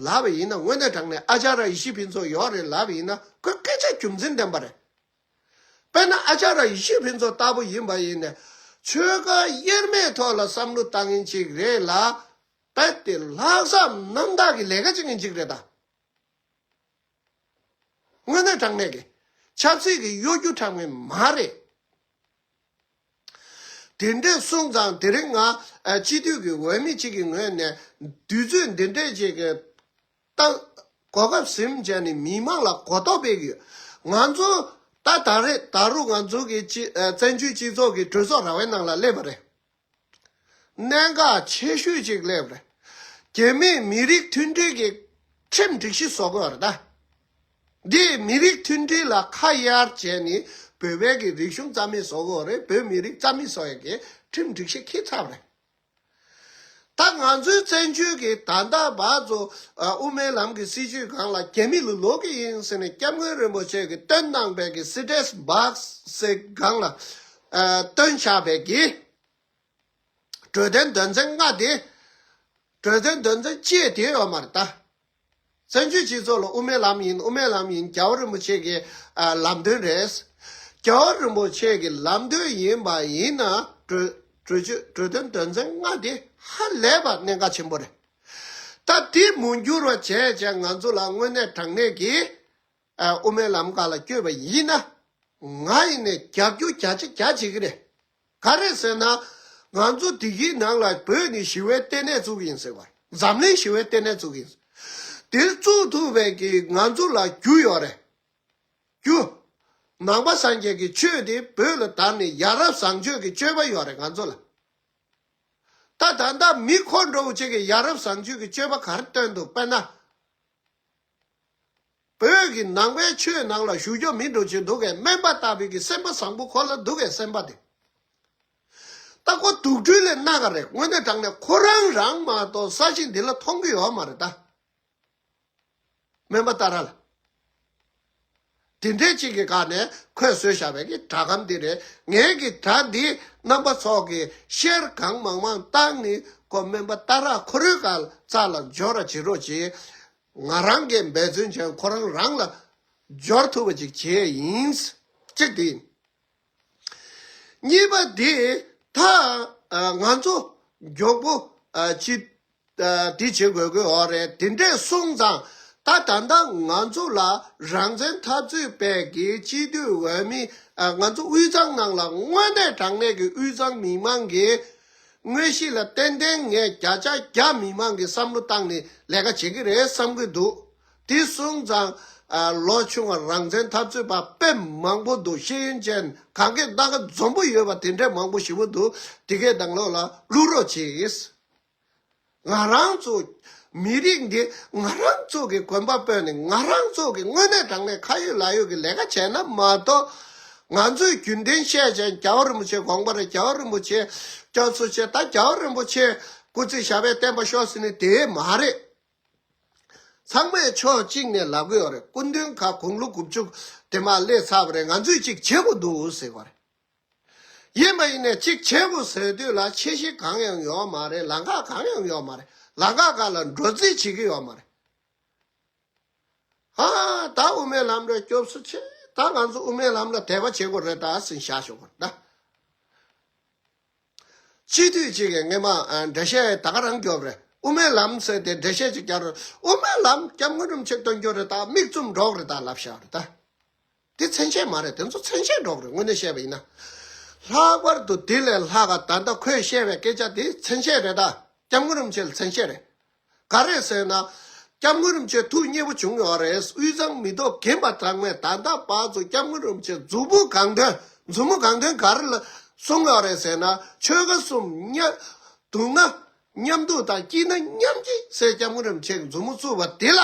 ལབ་པ་ཡིན་ན། དངོས་གནས་དྲང་གནས་ཨ་ཅཱརྱ་ཡེ་ཤེས་ཕུན་ཚོགས་ཡོད་རེད་ལབ་པ་ཡིན་ན། ཁོས་སྐད་ཆ་རྒྱུ་མཚན་ལྡན་པ་རེད། དཔེར་ན་ཨ་ཅཱརྱ་ཡེ་ཤེས་ཕུན་ཚོགས་ལྟ་བུ་ཡིན་པ་ཡིན་ནས་ཆོལ་ཁ་དབྱེར་མེད་ཐོག་ལ་བསམ་བློ་བཏང་མཁན་ཅིག་རེད་ལ། རྦད་དེ་ལྷག་བསམ་རྣམ་དག་གི་ལས་ཀ་བྱེད་མཁན་ཅིག་རེད་ད། དངོས་གནས་དྲང་གནས་ཀྱི་ཆབ་སྲིད་ཀྱི་གཡོ་སྒྱུ་འཁྲབ་མཁན་མ་རེད། དེ་འདྲས་སོང་ཙང་དེ་རིང་ང་ཨ་སྤྱི་འཐུས་ཀྱི་འོས་མི་གཅིག་གི་ངོས་ནས་དུས་ཚོད་འདི་འདྲས་ཅིག་གི་ད་གོ་སྐབས་ཟིན་བྱས་ནས་མི་མང་ལ་གོ་རྟོགས་སྤེལ་གྱི་ཡོད། ང་ཚོ་ད་ད་རེས་ད་རུང་ང་ཚོ་གི་སྤྱི་ཨ་བཙན་བྱོལ་སྤྱི་ཚོགས་ཀྱི་གྲོས་ཚོགས་ར་བའི་ནང་ལ་སླེབས་པ་རེད། གནད་འགག་ཆེ་ཤོས་ཅིག་སླེབས་རེད། རྒྱ་མིས་མི་རིགས་མཐུན་སྒྲིལ་གྱི་ཁྲིམས་སྒྲིག་གཞི་བཟོ་དགོས་རེད་ད། འདིས་མི་རིགས་མཐུན་སྒྲིལ་ལ་ཁ་གཡར་བྱས་ནས་བོད་པའི་གི་རིག་གཞུང་རྩ་མེད་བཟོ་དགོས་རེད། བོད་མི་རིགས་རྩ་མེད་བཟོ་ཡས་ཀྱི་ཁྲིམས་སྒྲིག་གཞི་འཁྱེར་ཚར་བ་རེད། ད་ང་ཚོའི་བཙན་བྱོལ་གྱི་ད་ལྟ་བར་དུ་ཨ་དབུ་མའི་ལམ་གྱི་སྲིད་བྱུས་སྒང་ལ་རྒྱ་མི་ལ་ལོག་གི་ཡིན་ཟེར་ནས་སྐྱབས་མགོན་རིན་པོ་ཆེ་གིས་བཏོན་གནང་པའི་གི་སི་ཊེ་ཊས་བྷོག་སི་ཟེར་སྒང་ལ་ཨ་བཏོན་བཞག་པའི་གི་གྲོས་དོན་དོན་ཚན་ལྔ་དེ། གྲོས་དོན་དོན་ཚན་བཅས་དེ་ཡོད་མ་རེད་ད། བཙན་བྱོལ་སྤྱི་ཚོགས་ལ་དབུ་མའི་ལམ་ཡིན། དབུ་མའི་ལམ་ཡིན། རྒྱལ་བ་རིན་པོ་ཆེ་གི་ཨ་ལམ་སྟོན་རེད། རྒྱལ་བ་རིན་པོ་ཆེ་གི་ལམ་སྟོན་ཡིན་པ་ཡིན་ན་གྲོས་གྲོས་ཆོད་གྲོས་དོན་དོན་ཚན་ལྔ་དེ་ཧ་ལས་པ་གནད་འགག་ཆེན་པོ་རེད། ད་དེ་མི་འགྱུར་བ་བྱས་བྱས་ང་ཚོ་ལ་དངོས་གནས་དྲང་གནས་ཀྱི་ཨ་དབུ་མའི་ལམ་ཁ་ལ་བསྐྱོད་པ་ཡིན་ན། ང་ཡིན་ནས་རྒྱབ་སྐྱོར་བརྒྱ་ཆ་བརྒྱ་བྱེད་ཀྱི་རེད། ག་རེ་ཟེར་ན། ང་ཚོ་བདེ་སྐྱིད་ནང་ལ་བོད་ནི་ཞི་བའི་ལྟེ་གནས་བཙུགས་ཡིན་ཟེར་བ། འཛམ་གླིང་ཞི་བའི་ལྟེ་གནས་བཙུགས་ཡིན། དེ་བཙུགས་ཐུབ་པའི་གི་ང་ཚོ་ལ་རྒྱུ་ཡོད་རེད། རྒྱུ། ནང་པ་སངས་རྒྱས་ཀྱི་ཆོས་དེ་བོད་ལ་དར་ནས་ཡ་རབས་བཟང་སྤྱོད་ཀྱི་སྤྱོད་པ་ཡོད་རེད་ང་ཚོ་ལ། ད་ད་ལྟ་མི་ཁོ་འདྲ་བོ་ཅིག་གིས་ཡ་རབས་བཟང་སྤྱོད་ཀྱི་སྤྱོད་པ་ག་རེ་སྟོན་འདུག་དཔེར་ན། བོད་ཀྱི་ནང་པའི་ཆོས་ནང་ལ་ཞུགས་རྒྱུ་མི་འགྲོ་ཆེད་འདུག་གས། སྨན་པ་ལྟ་བུའི་གི་སེམས་པ་བཟང་པོ་ཁོ་ལ་འདུག་གས། སེམས་པ་དེ་ད་ཁོ་དུག་སྦྲུལ་ལས་སྣ་ག་རེད། དངོས་གནས་དྲང་གནས་ཁོ་རང་རང་མ་གཏོགས་ས་གཞི་འདི་ལ་མཐོང་གི་ཡོད་མ་རེད་ད། སྨན་པ་ཏཱ་ར་ལ། དེ་འདྲའི་གཅིག་གི་སྒང་ནས་ཁོས་བཟོས་བཞག་པའི་གི་སྒྲ་སྒམ་འདི་རེད། ངའི་གི་སྒྲ་འདི་རྣམ་པ་ཚོ་གི་ཤེར་གང་མང་མང་བཏང་ནི་ཁོ་སྨན་པ་ཏཱ་ར་ཁོ་རའི་གི་རྩ་ལ་འབྱོར་ར་བྱེད་རོགས་གྱིས། ང་རང་གིས་འབད་བརྩོན་བྱས་ཁོ་རང་རང་ལ་འབྱོར་ཐུབ་པ་ཅིག་བྱས་ཡིན། གཅིག་དེ་ཡིན། གཉིས་པ་དེ་ད་ང་ཚོ་མགྱོགས་པོ་ཅི་དེ་བྱེད་དགོས་དགོས་འོ་རེད། དེ་འདྲས་སོང་ཙང་ད་ད་ལྟ་ང་ཚོ་ལ་རང་བཙན་འཐབ་རྩོད་པས་ཀྱི་སྤྱི་འཐུས་འོས་མི་ང་ཚོ་དབུས་གཙང་ནང་ལ་དངོས་གནས་དྲང་གནས་ཀྱི་དབུས་གཙང་མི་མང་གི་དངོས་གཞི་ལ་ཏན་ཏན་ངས་བརྒྱ་ཆ་བརྒྱ་མི་མང་གི་བསམ་བློ་བཏང་ནས་ལས་ཀ་བྱེད་ཀྱི་རེད་བསམ་གྱི་འདུག་དེ་སོང་ཙང་ལོ་ཆུང་བ་རང་བཙན་འཐབ་རྩོད་པ་དཔེ་མང་པོ་འདུག་ཤེས་ཡོན་ཅན་གང་གའི་སྣ་ཁ་འཛོམས་པོ་ཡོད་པ་དེ་འདྲས་མང་པོ་ཞེ་པོ་འདུག་དེ་གའི་ནང་ལོགས་ལ་བླུག་རོགས་གྱིས། ང་རང་ཚོ་མི་རིགས་འདི་ང་རང་ཚོ་གི་གོན་པ་སྤོས་ནས་ང་རང་ཚོ་གི་དངོས་གནས་དྲང་གནས་ཁ་ཡོད་ལག་ཡོད་ཀྱི་ལས་ཀ་བྱས་ན་མ་གཏོགས། ང་ཚོས་རྒྱུན་ལྡན་བཤད་བྱས་རྒྱལ་བ་རིན་པོ་ཆེ་དགོངས་པ་རེད། རྒྱལ་བ་རིན་པོ་ཆེ་སྐྱབས་སུ་མཆི། ད་རྒྱལ་བ་རིན་པོ་ཆེ་སྐུ་ཚེ་ཞབས་པད་བརྟན་པར་ཤོག་ཟེར་ནས་དེ་མ་རེད། ཚང་མས་ཕྱོགས་གཅིག་ནས་ལབ་གི་ཡོད་རེད། སྐུ་མདུན་ཁ་དགུང་ལོ་དགུ་བཅུ་དེ་མར་སླེབས་ཚར་བ་རེད། ང་ཚོས་གཅིག་བྱེད་དགོས་འདུག་ཟེར་བ་རེད། ཡིན་པ་ཡིན་ནས་གཅིག་བྱེད་དགོས་ཟེར་དུས་ལ་ཆེ་བཞི་གང་ཡང་ཡོད་མ་རེད། ལམ་ཁ་གང་ཡང་ཡོད་མ་རེད། ལམ་ཁ་གང་ལ་འགྲོ་རྩིས་བྱེད་ཀྱི་ཡོད་མ་རེད། ཨ་ད་དབུ་མའི་ལམ་རེད། སྐྱབས་སུ་མཆི། ད་ང་ཚོ་དབུ་མའི་ལམ་ལ་དད་པ་བྱེད་དགོས་རེད་ད་ཟིན་བཞག་ཞོག་གོ་ད། སྤྱི་འཐུས་གཅིག་གིས་སྔས་མ་འགྲེལ་བཤད་ད་ག་རང་རྒྱོབ་རེད། དབུ་མའི་ལམ་ཟེར་ཏེ་འགྲེལ་བཤད་ཅིག་རྒྱག་རེད། དབུ་མའི་ལམ་སྐྱབས་མགོན་རིན་པོ་ཆེ་སྟོན་རྒྱུ་རེད། ད་མིག་བཙུམ་འགྲོགས་རེད་ད་ལབ་བཞག་རེད་ད། དེ་མཚན་བཤད་མ་རེད། དེ་ཚོ་མཚན་བཤད་འགྲོགས་རེད། དངོས་གནས་བཤད་པ་ཡིན་ན། ལྷག་པར་དུ་དེ་ལས་ལྷག་ག་ད་ལྟ་ཁོས་བཤད་པའི་སྐད་ཆ་དེ་མཚན་བཤད་རེད་ད། སྐྱབས་མགོན་རིན་པོ་ཆེ་ལ་མཚན་བཤད་རེད། ག་རེ་ཟེར་ན། སྐྱབས་མགོན་རིན་པོ་ཆེ་ཐུགས་མཉེས་པོ་བྱུང་ཡོད་རེད། དབུས་གཙང་མི་ཐོག་རྒན་པ་ཚང་མས་ད་ལྟ་བར་དུ་སྐྱབས་མགོན་རིན་པོ་ཆེ་མཛུབ་མོ་གང་ཐོན་མཛུབ་མོ་གང་ཐོན་ག་རེ་ལ་གསུངས་ཡོད་རེད་ཟེར་ན། ཆོལ་ཁ་གསུམ་མཉམ་སྡུག་ན་མཉམ་སྡུག་དང་སྐྱིད་ན་མཉམ་སྐྱིད་ཟེར་སྐྱབས་མགོན་རིན་པོ་ཆེ་གི་མཛུབ་མོ་བཙུགས་པ་དེ་ལ།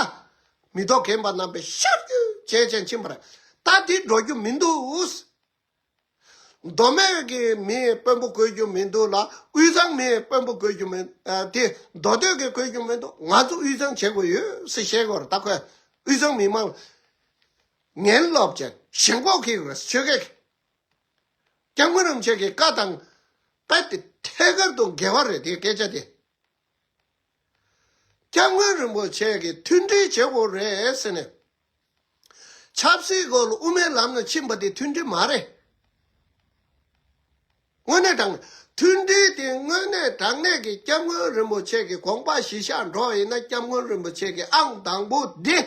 མི་ཐོག་རྒན་པ་རྣམ་པས་ཤར་རྒྱུ་བྱས་བྱས་ཕྱིན་པ་རེད། ད་འདི་འགྲོ་རྒྱུ་མི་འདུག་མདོ་སྨད་ཀྱི་མིས་དཔོན་པོ་བསྐོ་རྒྱུ་མི་འདུག་ལ། དབུས་གཙང་མིས་དཔོན་པོ་བསྐོ་རྒྱུ་མི་ཨ། དེ་མདོ་སྟོད་ཀྱིས་བསྐོ་རྒྱུ་མི་འདུག་ང་ཚོ་དབུས་གཙང་བྱེད་དགོས་ཡོད་ཟེར་བཤད་དགོས་རེད། ད་ཁོས་དབུས་གཙང་མི་མང་ངན་སློབ་ཅན་ཞེན་ཁོག་ཁེལ་དགོས་རེད། ཆོལ་ཁའི་སྐྱབས་མགོན་རིན་པོ་ཆེ་གི་བཀའ་དང་དཔེ་དེ་ཐད་ཀར་དུ་འགལ་བ་རེད། དེ་སྐད་ཆ་དེ། སྐྱབས་མགོན་རིན་པོ་ཆེ་གིས་མཐུན་སྒྲིལ་བྱེད་དགོས་རེད་ཟེར་ནས། ཆབ་སྲིད་སྐོར་ལ་དབུ་མའི་ལམ་ལ་ཕྱིན་པ་དེ་མཐུན་སྒྲིལ་མ་རེད། དངོས་གནས་དྲང་གནས་མཐུན་སྒྲིལ་དེ་དངོས་གནས་དྲང་གནས་ཀྱི་སྐྱབས་མགོན་རིན་པོ་ཆེ་གི་དགོངས་པ་གཞིར་བཞག་འགྲོ་ཡིན་ན། སྐྱབས་མགོན་རིན་པོ་ཆེ་གི་ཨང་དང་པོ་འདི།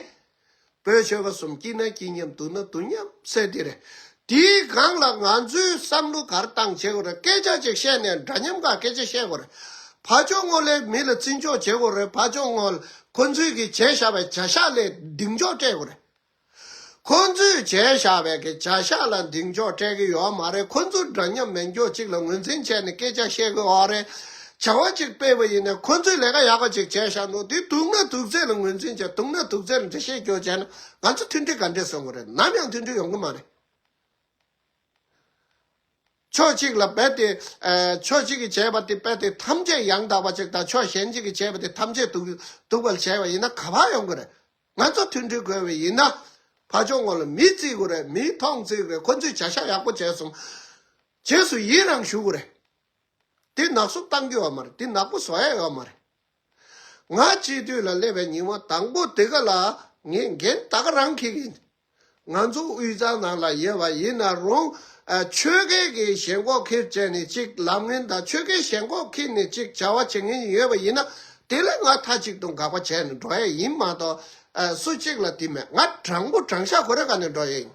བོད་ཆོལ་ཁ་གསུམ་སྐྱིད་ན་སྐྱིད་མཉམ་སྡུག་ན་སྡུག་མཉམ་ཟེར་དེ་རེད། དེའི་སྒང་ལ་ང་ཚོའི་བསམ་བློ་ག་རེ་བཏང་བྱེད་དགོས་རེད། སྐད་ཆ་ཅིག་བཤད་ནས་འདྲ་མཉམ་ག་སྐད་ཆ་བཤད་དགོས་རེད། ཕར་ཕྱོགས་ངོས་ལ་མི་ལ་བརྩི་འཇོག་བྱེད་དགོས་རེད། ཕར་ཕྱོགས་ངོས་ལ་ཁོ་ཚོས་ཀྱི་བྱས་བཞག་པའི་བྱ་གཞག་ལ་གདེང་འཇོག་སྤྲད་དགོས་རེད། ཁོ་ཚོས་བྱས་བཞག་པའི་གི་བྱ་གཞག་ལ་གདེང་འཇོག་སྤྲད་ཀྱི་ཡོད་མ་རེད། ཁོ་ཚོ་འདྲ་མཉམ་མེད་འཇོག་ཅིག་ལ་ངོས་འཛིན་བྱས་ནས་སྐད་ཆ་བཤད་ཀྱི་ཡོད་རེད། བྱ་བ་ཅིག་སྤེལ་བ་ཡིན་ན་ཁོ་ཚོས་ལས་ཀ་ཡག་པ་ཅིག་བྱས་བཞག་འདུག་དེ་སྡུག་ན་སྡུག་ཚད་ལ་ངོས་འཛིན་བྱས། སྡུག་ན་སྡུག་ཚད་ལ་འགྲེལ་བཤད་སྐྱོར་བྱས་ན་ང་ཚོ་མཐུན་སྒྲིལ་ག་འདྲས་སོང་གི་རེད། ནམ་ཡང་མཐུན་སྒྲིལ་ཡོང་གི་མ་རེད། ཕྱོགས་གཅིག་ལ་རྦད་དེ། ཨ། ཕྱོགས་གཅིག་གིས་བྱས་པ་དེ་རྦད་དེ་ཐམས་ཅད་ཡང་དག་པ་ཅིག་དང་། ཕྱོགས་གཞན་གཅིག་གིས་བྱས་པ་དེ་ཐམས་ཅད་སྡུག་སྡུག་པ་ལ་བྱས་པ་ཡིན་ན་ག་པར་ཡོང་གི་རེད། ང་ཚོ་མཐུན་སྒྲིལ་དགོས་པ་ཡིན་ན། ཕར་ཕྱོགས་ངོས་ལ་མི་བརྩི་དགོས་རེད། མིའི་མཐོང་བརྩི་དགོས་རེད། ཁོ་ཚོས་བྱ་གཞག་ཡག་པོ་བྱས་སོང་། རྗེས་སུ་ཡི་རང་ཞུ་དགོས་རེད། དེ་ནག་བསུབ་བཏང་རྒྱུ་ཡོད་མ་རེད། དེ་ནག་པོ་བཟོ་ཡ་ཡོད་མ་རེད། ང་སྤྱི་འཐུས་ལ་སླེབས་པའི་ཉིན་མོ་དང་པོ་དེ་ག་ལ་ངས་འགན་ད་ག་རང་འཁྱེར་གྱི་ཡིན། ང་ཚོ་དབུས་གཙང་ནང་ལ་ཡོད་པ་ཡིན་ན་རུང་། ཨ། ཆོལ་ཁའི་གི་ཞེན་ཁོག་ཁྱེར་བྱས་ནས་ཅིག་ལབ་མཁན་དང་། ཆོལ་ཁའི་ཞེན་ཁོག་ཁྱེར་ནས་ཅིག་བྱ་བ་བྱེད་མཁན་ཡོད་པ་ཡིན་ན། དེ་ལ་ང་མཐའ་གཅིག་ཏུ་དགག་པ་བྱས་ནས་འགྲོ་ཡ་ཡིན་མ་གཏོགས། ཨ། སུ་གཅིག་ལ་དེ་མེད། ང་དྲང་པོ་དྲང་བཞག་ཁོ་རའི་སྒང་ནས་འགྲོ་ཡ་ཡིན།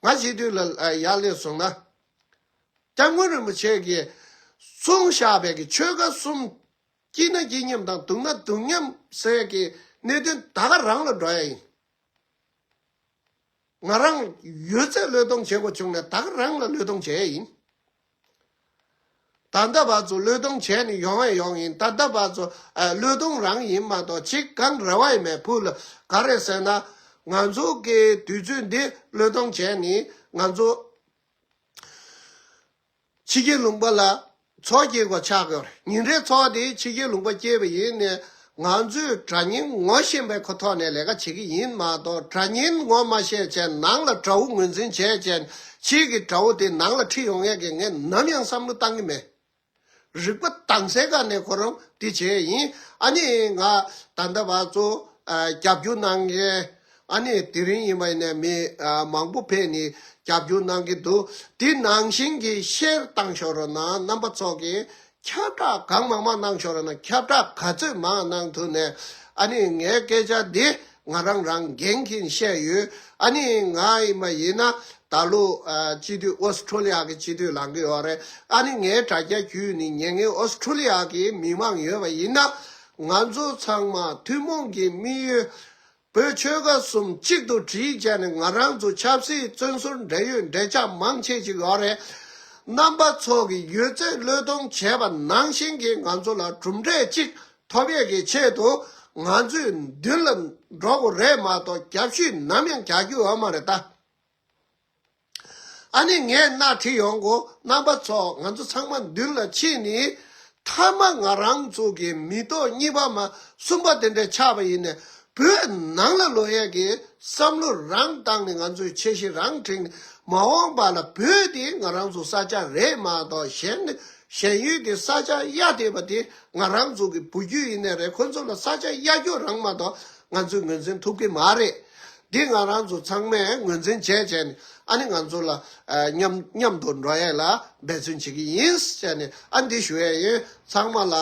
ང་སྤྱི་འཐུས་ལ་ཡར་སླེབས་སོང་ན། སྐྱབས་མགོན་རིན་པོ་ཆེ་གིས་གསུངས་བཞག་པའི་གི་ཆོལ་ཁ་གསུམ་སྐྱིད་ན་སྐྱིད་མཉམ་དང་སྡུག་ན་སྡུག་མཉམ་ཟེར་གི་གནད་དོན་ད་ག་རང་ལ་འགྲོ་ཡ་ཡིན། ང་རང་ཡོད་ཚད་བློས་གཏོང་བྱེད་དགོས་བྱུང་ན་ད་ག་རང་ལ་བློས་གཏོང་བྱེད་ཡ་ཡིན། ད་ལྟ་བར་དུ་བློས་གཏོང་བྱས་ནས་ཡོང་བས་ཡོང་ཡིན། ད་ལྟ་བར་དུ་ཨ་བློས་གཏོང་རང་ཡིན་མ་གཏོགས་ཅིག་གང་རེ་བ་ཡིན་མེད། ཕུགས་ལ་ག་རེ་ཟེར་ན། ང་ཚོ་གི་དུས་ཚོད་འདི་བློས་གཏོང་བྱས་ནས་ང་ཚོ་ཕྱི་རྒྱལ་ལུང་པ་ལ་ཚོགས་སྐྱེལ་དགོས་ཆགས་ཡོད་རེད། ཉིན་རེའི་ཚོགས་དེ་ཕྱི་རྒྱལ་ལུང་པ་སྐྱེལ་བ་ཡིན་ནས། ང་ཚོས་དགྲ་གཉེན་ངོ་ཤེས་པའི་ཁོ་ཐོག་ནས་ལས་ཀ་བྱེད་ཀྱི་ཡིན་མ་གཏོགས། དགྲ་གཉེན་ངོ་མ་ཤེས་བྱས་ནང་ལ་དགྲ་བོ་ངོས་འཛིན་བྱས་བྱས་ཕྱིའི་གི་དགྲ་བོ་དེ་ནང་ལ་ཁྲིད་ཡོང་ཡས་ཀྱི་ངས་ནམ་ཡང་བསམ་བློ་བཏང་གི་མེད། རིག་པ་དྭངས་གསལ་སྒང་ནས་ཁོ་རང་དེ་བྱས་ཡིན། ཨ་ནི་ང་ད་ལྟ་བར་དུ་ཨ་རྒྱབ་སྐྱོར་གནང་མཁན། ཨ་ནི་དེ་རིང་ཡིན་པ་ཡིན་ནའི་མི་ཨ་མང་པོ་ཕེབས་ནས་རྒྱབ་སྐྱོར་གནང་གི་འདུག་དེ་ནང་བཞིན་གྱི་ཤེར་བཏང་ཤོག་རོགས་གནང་། རྣམ་པ་ཚོ་གིས་ཁྱབ་བསྒྲགས་གང་མང་མང་གནང་ཤོག་རོགས་གནང་། ཁྱབ་བསྒྲགས་ག་ཚོད་མང་གནང་ཐུབ་ནས་ཨ་ནི་ངའི་སྐད་ཆ་འདི་ང་རང་རང་འགན་འཁྱེར་བཤད་ཡོད། ཨ་ནི་ང་ཡིན་པ་ཡིན་ན་ད་ལོ་ཨ་སྤྱི་འཐུས་ཨོ་སི་ཁྲུ་ལི་ཡ་གི་སྤྱི་འཐུས་ལངས་ཀྱི་ཡོད་རེད། ཨ་ནི་ངའི་དྲ་རྒྱ་བརྒྱུད་ནས་ཉན་མཁན་ཨོ་སི་ཁྲུ་ལི་ཡ་གི་མི་མང་ཡོད་པ་ཡིན་ན། ང་ཚོ་ཚང་མ་ཐུན་མོང་གི་དམིགས་ཡུལ་བོད་ཆོལ་ཁ་གསུམ་གཅིག་ཏུ་སྒྲིལ་བྱས་ནས་ང་རང་ཚོ་ཆབ་སྲིད་བཙོན་ཟུར་འབྲེལ་ཡོད་འབྲེལ་ཆགས་མང་ཆེ་ཅིག་ཡོད་རེད། རྣམ་པ་ཚོ་གིས་ཡོད་ཚད་བློས་གཏོང་བྱས་པ་ནང་བཞིན་གྱི་ང་ཚོ་ལ་གྲུབ་འབྲས་གཅིག་ཐོབ་ཡས་ཀྱི་ཆེད་དུ་ང་ཚོས་མདུན་ལ་འགྲོ་དགོས་རེད་མ་གཏོགས། རྒྱབ་ཤུད་ནམ་ཡང་རྒྱག་རྒྱུ་ཡོད་མ་རེད་ད། ཨ་ནི་ངས་སྣ་ཁྲིད་ཡོང་གོ། རྣམ་པ་ཚོ་ང་ཚོ་ཚང་མ་མདུན་ལ་ཕྱིན་ནས། མཐའ་མ་ང་རང་ཚོ་གི་མི་ཐོག་གཉིས་པ་མ་གསུམ་པ་དེ་འདྲ་ཆགས་པ་ཡིན་ནས། བོད་ནང་ལ་ལོག་ཡས་ཀྱི་བསམ་བློ་རང་བཏང་ནས་ང་ཚོས་ཆེ་བཞི་རང་བསྒྲིགས་ནས། མ་འོངས་པ་ལ་བོད་དེ་ང་རང་ཚོ་ས་ཆ་རེད་མ་གཏོགས། གཞན་གཞན་ཡུལ་དེ་ས་ཆ་གཡར་བསྡད་པ་དེ་ང་རང་ཚོ་གི་བུ་རྒྱུད་ཡིན་ནའི་རེད། ཁོ་ཚོ་ལ་ས་ཆ་གཡར་རྒྱུ་རང་མ་གཏོགས་ང་ཚོས་ངོས་འཛིན་ཐུབ་ཀྱི་མ་རེད། འདི་ང་རང་ཚོ་ཚང་མས་ངོས་འཛིན་བྱས་བྱས་ནས། ཨ་ནི་ང་ཚོ་ལ་ཨ་མཉམ་མཉམ་དུ་འགྲོ་ཡས་ལ་འབད་བརྩོན་བྱེད་ཀྱི་ཡིན་ཟེར་ནས་ཨ་འདི་ཞུ་ཡས་ཡིན། ཚང་མ་ལ་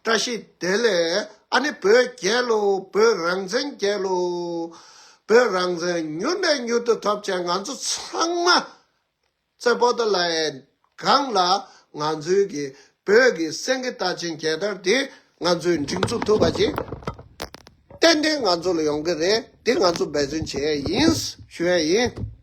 བཀྲ་ཤིས་བདེ་ལེགས། ཨ་ནི་བོད་རྒྱལ་ལོ། བོད་རང་བཙན་རྒྱལ་ལོ། བོད་རང་བཙན་མྱུར་ནས་མྱུར་དུ་ཐོབ་བྱས་ང་ཚོ་ཚང་མ་རྩེ་པོ་ཏ་ལའི་སྒང་ལ་ང་ཚོའི་གི་བོད་ཀྱི་སེང་གེ་རྟ་ཆེན་རྒྱལ་དར་དེ་ང་ཚོས་སྒྲེང་འཛུགས་ཐུབ་པ་ཅིག་ཏན་ཏན་ང་ཚོ་ལ་ཡོང་གི་རེད། དེ་ང་ཚོ་འབད་བརྩོན་བྱེད་ཡས་ཡིན་ཞུ་ཡས་ཡིན།